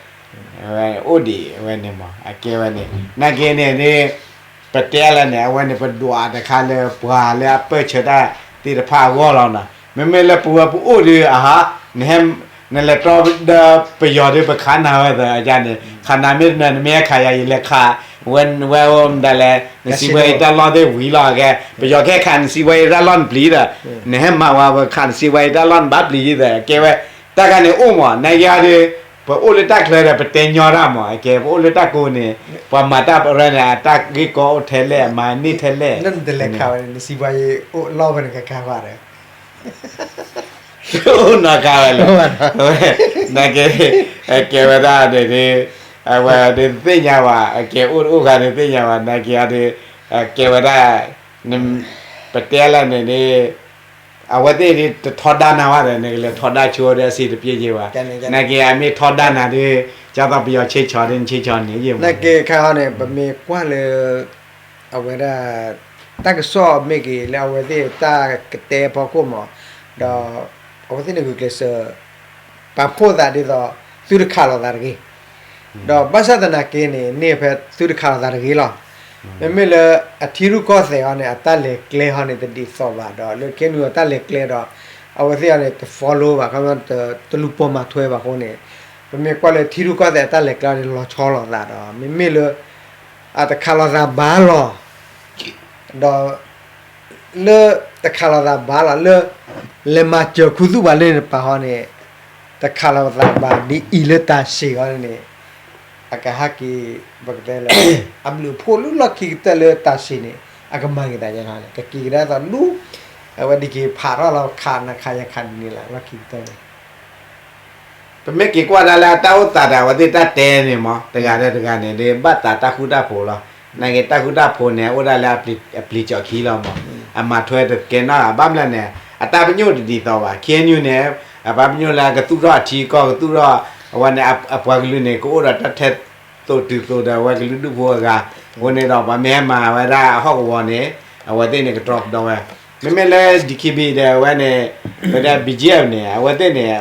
အိၣ်ဒံးဝဲန့ၣ်မး အကဲဝဲန့ၣ် နာ်က့န့ၣ် ပတဲလဲၣ်န့ၣ် အဝဲန့ၣ် ပဒွးတခါလၢပှၤလၢအပၢၢ်ဆၢတၢ်သ့ၣ်တဖၣ်အဂီၢ်လီၤနီၤ, မ့မ့ၢ်လၢပဝဲပအိၣ်ဒီး အဟါ နဟဲ နလဲၤတီဒီးပယီၤဒီး ပခးနၤဝဲသၢအယါန့ၣ် ခးနၤမ့ၢ်တနၢၤ နမ့ၢ်ဟဲခးယၤ ယလဲၤခး ဝဲ ဝဲအိၣ်မတၤလဲၣ် နစံးဝဲအံၤတၢ်လီၢ်သ့ၣ်ဝံၤလီၤ ကဲ ပယီၤကဟဲခးနစံးဝဲအံၤတၢ်လီၢ်နပျံၤဒီး နဟဲမၤဝဲ ပခးနစံးဝဲအံၤတၢ်လီၢ်နဘၣ်ပျံၤယသၢ ကဲဝဲ တၢ်ခါန့ၣ်အိၣ်မး နာ်က့အီၤဒီး ပအိၣ်လၢတၢ်ချၢဒီး ပတဲညီတၢ်မး အကဲ ပအိၣ်လၢတၢ်ကိးန့ၣ် ပှၤမၤတၢ်ပရၢန့ၣ် အတၢ်ဂ့ၢ်ကီအိၣ်ထဲလဲၣ် အမၤန့ၢ်ထဲလဲၣ် နစံးဝဲအံၤအိၣ်လီၢ်ဝဲန့ၣ်ကခါဘၣ်ဒီး အိၣ်နီၢ်ကါဝဲလၢ နာ်က့ ကဲဝဲဒၣ်န့ၣ် အဝဲဒၣ်တသ့ၣ်ညါဘၣ် အကဲအိၣ်တအိၣ်ဂၤတသ့ၣ်ညါဘၣ် နာ်က့အီၤဒီး ကဲဝဲဒၣ် ပတဲလၢန့ၣ် အဝဲသ့ၣ်ဒ်တထီဒါနၤဘၣ်ဒီး နကလဲၤထီဒါဆိဒီးအစ့တပျ့ယဲဘၣ် နာ်က့အမ့ၢ်ထီဒါနၤဒီး ကၢ်သိးပယီၤဆ့ဆီဒီး နဆ့ဆီန့ၣ်ယဲဘၣ် နာ်က့ခါဟီန့ၣ် ပမ့ၢ်ကွၢ်လၢ အဝဲဒၣ် တၢ်ကစီၣ်မ့ၢ်ဂ့ၤ လၢအဝဲသ့ၣ်တၢ်ကတဲအဖီခိၣ်မး ဒီး အဝဲသ့ၣ်န့ၣ်ဂုာ်ကျဲးစၢး ပာ်ဖှိၣ်သးဒ်သိး သုတခးလိာ်သးတဂ့ၤ ဒီးဘၣ်ဆၣ်သနာ်က့န့ၣ် န့ၢ်ဖဲသုတခးလိာ်သးတဂ့ၤလီၤ. မ့မ့ၢ်လၢအထံရူၢ်ကီၢ်သဲးအီၤန့ၣ် အတၢ်လဲၤကျဲဟီန့ၣ် တဒ်သိးဘၣ်ဒီး လၢ KNU အတၢ်လဲၤကျဲဒီး အဝဲသ့ၣ်အီၤန့ၣ် တ follow ဘၣ် ခီ တလူၤပိာ်မၤထွဲဘၣ်အဃိန့ၣ် ပမ့ၢ်ကွၢ်လၢထံရူၢ်ကီၢ်သဲးအတၢ်လဲၤကျဲန့ၣ် လီၤဆီလိာ်သးဒီး မ့မ့ၢ်လၢ အတခးလိာ်သးဘၣ်လီၤ ဒီး လၢတခးလိာ်သးဘၣ်လီၤ လၢ လဲၤမၤစၢၤခူသူၣ်ပှၤလၢန့ၣ်တပၤဟီန့ၣ် တခးလိာ်သးဘၣ်ဒ်အံၤလၢတၢ်စ့ၢ်ကီးန့ၣ် အကဟဲက့ၤ ပကတဲလၢ အဘျုးအဖှိၣ်လၢလီၢ်ခံကတၢၢ်လၢတၢ်စ့ၢ်န့ၣ် အကမၤက့ၤသးယဲန့ၣ် ကက့ၤကဒါသိးလူ အဝဲဒၣ်က့ၤဖးထီၣ်လီၤ ခးနခးယခးဒ်န့ၣ်လီၤ လီၢ်ခံကတၢၢ်န့ၣ် ပမ့ၢ်က့ၤကွၢ်ဒၣ်လၢအတၢ်အိၣ်သးဒီး အဝဲသ့ၣ်တၢ်တဲန့ၣ်မး တဂၤဒီးတဂၤန့ၣ် ဒ်ဘၣ်သးတၢ်ဃူတၢ်ဖိးလီၤ. နာ်က့တၢ်ဃူတၢ်ဖိးန့ၣ် အိၣ်ဒၣ်လၢအပျံၤကၠီခံလီၤမး အမၤထွဲတကဲနီၣ် အဘၣ်မနုၤလဲၣ်န့ၣ် အတၢ်ပညိၣ်တဒ်သိးဘၣ် KNU န့ၣ် အပၢ်ပညိၣ်လၢကသူၣ်ထီၣ်အထံအကီၢ် ကသူၣ်ထီၣ် အဝဲန့ၣ် အပှၤကလုာ်န့ၣ် ကအိၣ်ဒီးတၢ်ထဲသိးတုၤသိးဒီးအဝဲကလုာ်ဒူၣ်ဖိအဂၤ အဃိန့ၣ်ဒီး ပှၤမ့ၢ်ဟဲမၤဝဲဒၣ်အဟီၣ်ကဝီၤန့ၣ် အဝဲသ့ၣ်န့ၣ် ကတြီကတီၤဝဲ မ့မ့ၢ်လၢ DKB ဒီးအဝဲန့ၣ် ဝဲဒၣ် BGF န့ၣ် အဝဲသ့ၣ်န့ၣ်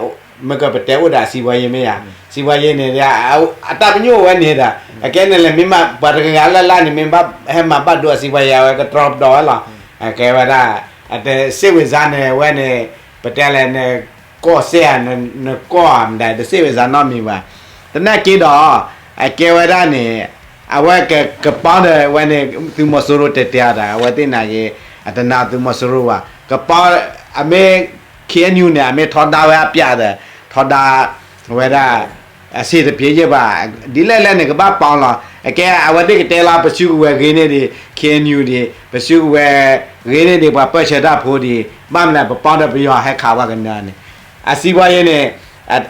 မ့ၢ်ကပတဲအိၣ်ဒီးအစံးဝဲယဲမ့ၢ်ဧါ စံးဝဲယဲန့ၣ် အတၢ်ပညိၣ်ဝဲန့ၣ်ဒီး အကဲန့ၣ်လဲၣ် မ့ၢ်ပှၤတဂၤလၢ်လၢ်န့ၣ် မ့ၢ်ဘၣ်ဟဲမၤဘၣ်ဒိအစံးဝဲယဲ အဝဲကတြီကတီၤဝဲလီၤ. အကဲဝဲဒၣ် အတစ့ဝ့ၤစါန့ၣ် အဝဲန့ၣ် ပတဲလဲၣ်န့ၣ် ကီၢ်စဲၣ်ဧါ နကီၢ်ဧါ မတၤ တစ့ဝ့ၤစါနီတမံၤဘၣ်. သနာ်က့ဒီး အကဲဝဲဒၣ်န့ၣ် အဝဲကပီဒီးဝဲန့ၣ် သုးမီၤစိရိၤတဲတဲအီၤဒီး အဝဲသ့ၣ်နာ်က့ အတနာ်သုးမီၤစိရိၤဘၣ်. ကပီ အမ့ၢ် KNU န့ၣ် အမ့ၢ်ထီဒါဝဲအပျးဒီး ထီဒါဝဲဒၣ် အစ့တပျ့ယဲဘၣ်. ဒ်လဲၣ်လဲၣ်န့ၣ် ကဘၣ်ပီလီၤ. အကဲ အဝဲသ့ၣ်ကတဲလီၤ ပစုကဝဲၤဂ့ၤန့ၢ်ဒံး KNU ဒံး ပစုကဝဲၤဂ့ၤန့ၢ်ဒံး ပှၤပၢၢ်ဆၢတၢ်ဖိဒံး ဘၣ်မနုၤလဲၣ် ပပီဒီးပယီၤဟဲခးဝဲကနၢၤန့ၣ် အစံးဝဲယဲန့ၣ်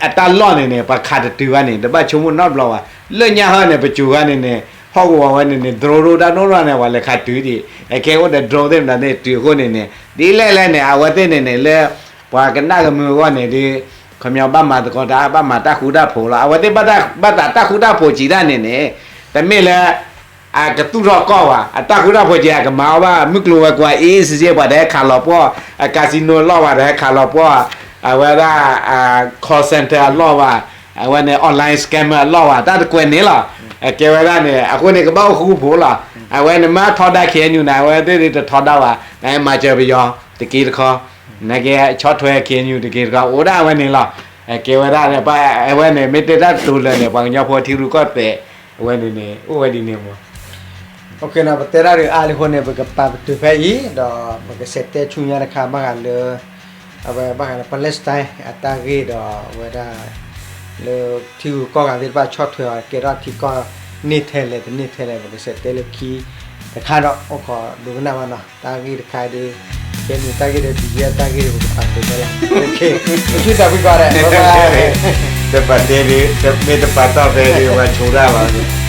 အတၢ်လီၢ်န့ၣ်န့ၣ် ပှၤခးတတုၤဝဲန့ၣ် တဘၣ်ဆိကမိၣ်နီတဘျီဘၣ်. လၢညါဟီန့ၣ် ပစိၤဝဲန့ၣ်န့ၣ် ဟီၣ်ကဝီၤဝဲန့ၣ်န့ၣ် drone ဒိၣ်တၢ်ဒိၣ်ထီၣ်န့ၣ် ပှၤလဲၤခးတုၤဒံး အကဲအိၣ်ဒီး drone သ့ၣ်မတၤန့ၣ် တုၤအဃိန့ၣ်န့ၣ် ဒ်လဲၣ်လဲၣ်န့ၣ် အဝဲသ့ၣ်န့ၣ်န့ၣ် လၢ ပှၤကနၣ်ကမုာ်အဂီၢ်န့ၣ်ဒ် ခီပညီဘၣ်မၤသကိးတၢ် ဘၣ်မၤတၢ်ဃူတၢ်ဖိးလီၤ. အဝဲသ့ၣ်ဘၣ်တၢ် ဘၣ်သးတၢ်ဃူတၢ်ဖိးစံးတၢ်န့ၣ်န့ၣ် တမ့ၢ်လၢ အကသူၣ်ထီၣ်ကီၢ်ဘၣ်. အတၢ်ဃူတၢ်ဖိးက့ၤ အကမၤအီၣ်ဘၣ် မုၢ်ကျိၤဝဲၤကွာ် အ့ၣ်စ့စ့ ပှၤတဟဲခးလီၤပှီၢ်, အ casino အလီၢ်ဘၣ် တဟဲခးလီၤပှီၢ်, အဝဲဒၣ် call center အလီၢ်ဘၣ်, အဝဲန့ၣ် online scammer အလီၢ်ဘၣ် တၢ်တကွဲးန့ၣ်လီၤ. ကဲဝဲဒၣ်န့ၣ် အဃိန့ၣ် ကဘၣ်အိၣ်ဃူဖိလီၤ. အဝဲန့ၣ်မ့ၢ်ထီဒါ ခ့ၣ်အဲၣ်ယူၣ် န့ၣ် အဝဲသ့ၣ်တထီဒါဘၣ်, နမၤစၢၤပယီၤတက့တခီ, နကဲဆီၣ်ထွဲ ခ့ၣ်အဲၣ်ယူၣ် တက့တခီ အိၣ်ဒၣ်အဝဲန့ၣ်လီၤ. ကဲဝဲဒၣ် အဝဲန့ၣ် မ့ၢ်တဲတၢ်တိၤလၢာ်န့ၣ် ပှၤကညီဖိထံရူၢ်ကီၢ်သဲး အဝဲန့ၣ်န့ၣ် အိၣ်ဝဲဒ်န့ၣ်မး. ပတဲတၢ်ဒုးအါလံအဃိန့ၣ် ပကပာ်ပတုာ်ဖဲအံၤ ဒီးပကဆဲးတဲဆူညါတခါ ဘၣ်ဃးလၢ အဝဲဘၣ်ဃးလၢ Palestine အတၢ်ဂ့ၢ်ဒီး အဝဲဒၣ် လၢထံဂုၤကီၢ်ဂၤသ့ၣ်တဖၣ်ဆီၣ်ထွဲအီၤ ကဲထီၣ်ထံကီၢ်န့ၢ်ထဲလဲၣ်တန့ၢ်ထဲလဲၣ် ပကဆဲးတဲလၢခံတခါဒီး အိၣ်ခိးဒိကနၣ်ဘၣ်နီၤ တၢ်ဂ့ၢ်တခါဒီး ကဲန့ၣ်တၢ်ဂ့ၢ်ဒီး ဒုးယဲၢ်တၢ်ဂ့ၢ်ဒီး ပကပာ်တုာ်ဖဲလီၤ. ပဆူၣ်သးဖှံကီးဒီး တပာ်တဲဒုး မ့ၢ်တပာ်တီၢ်ဖဲဒုး ပှၤဆိဒၣ်ဘၣ်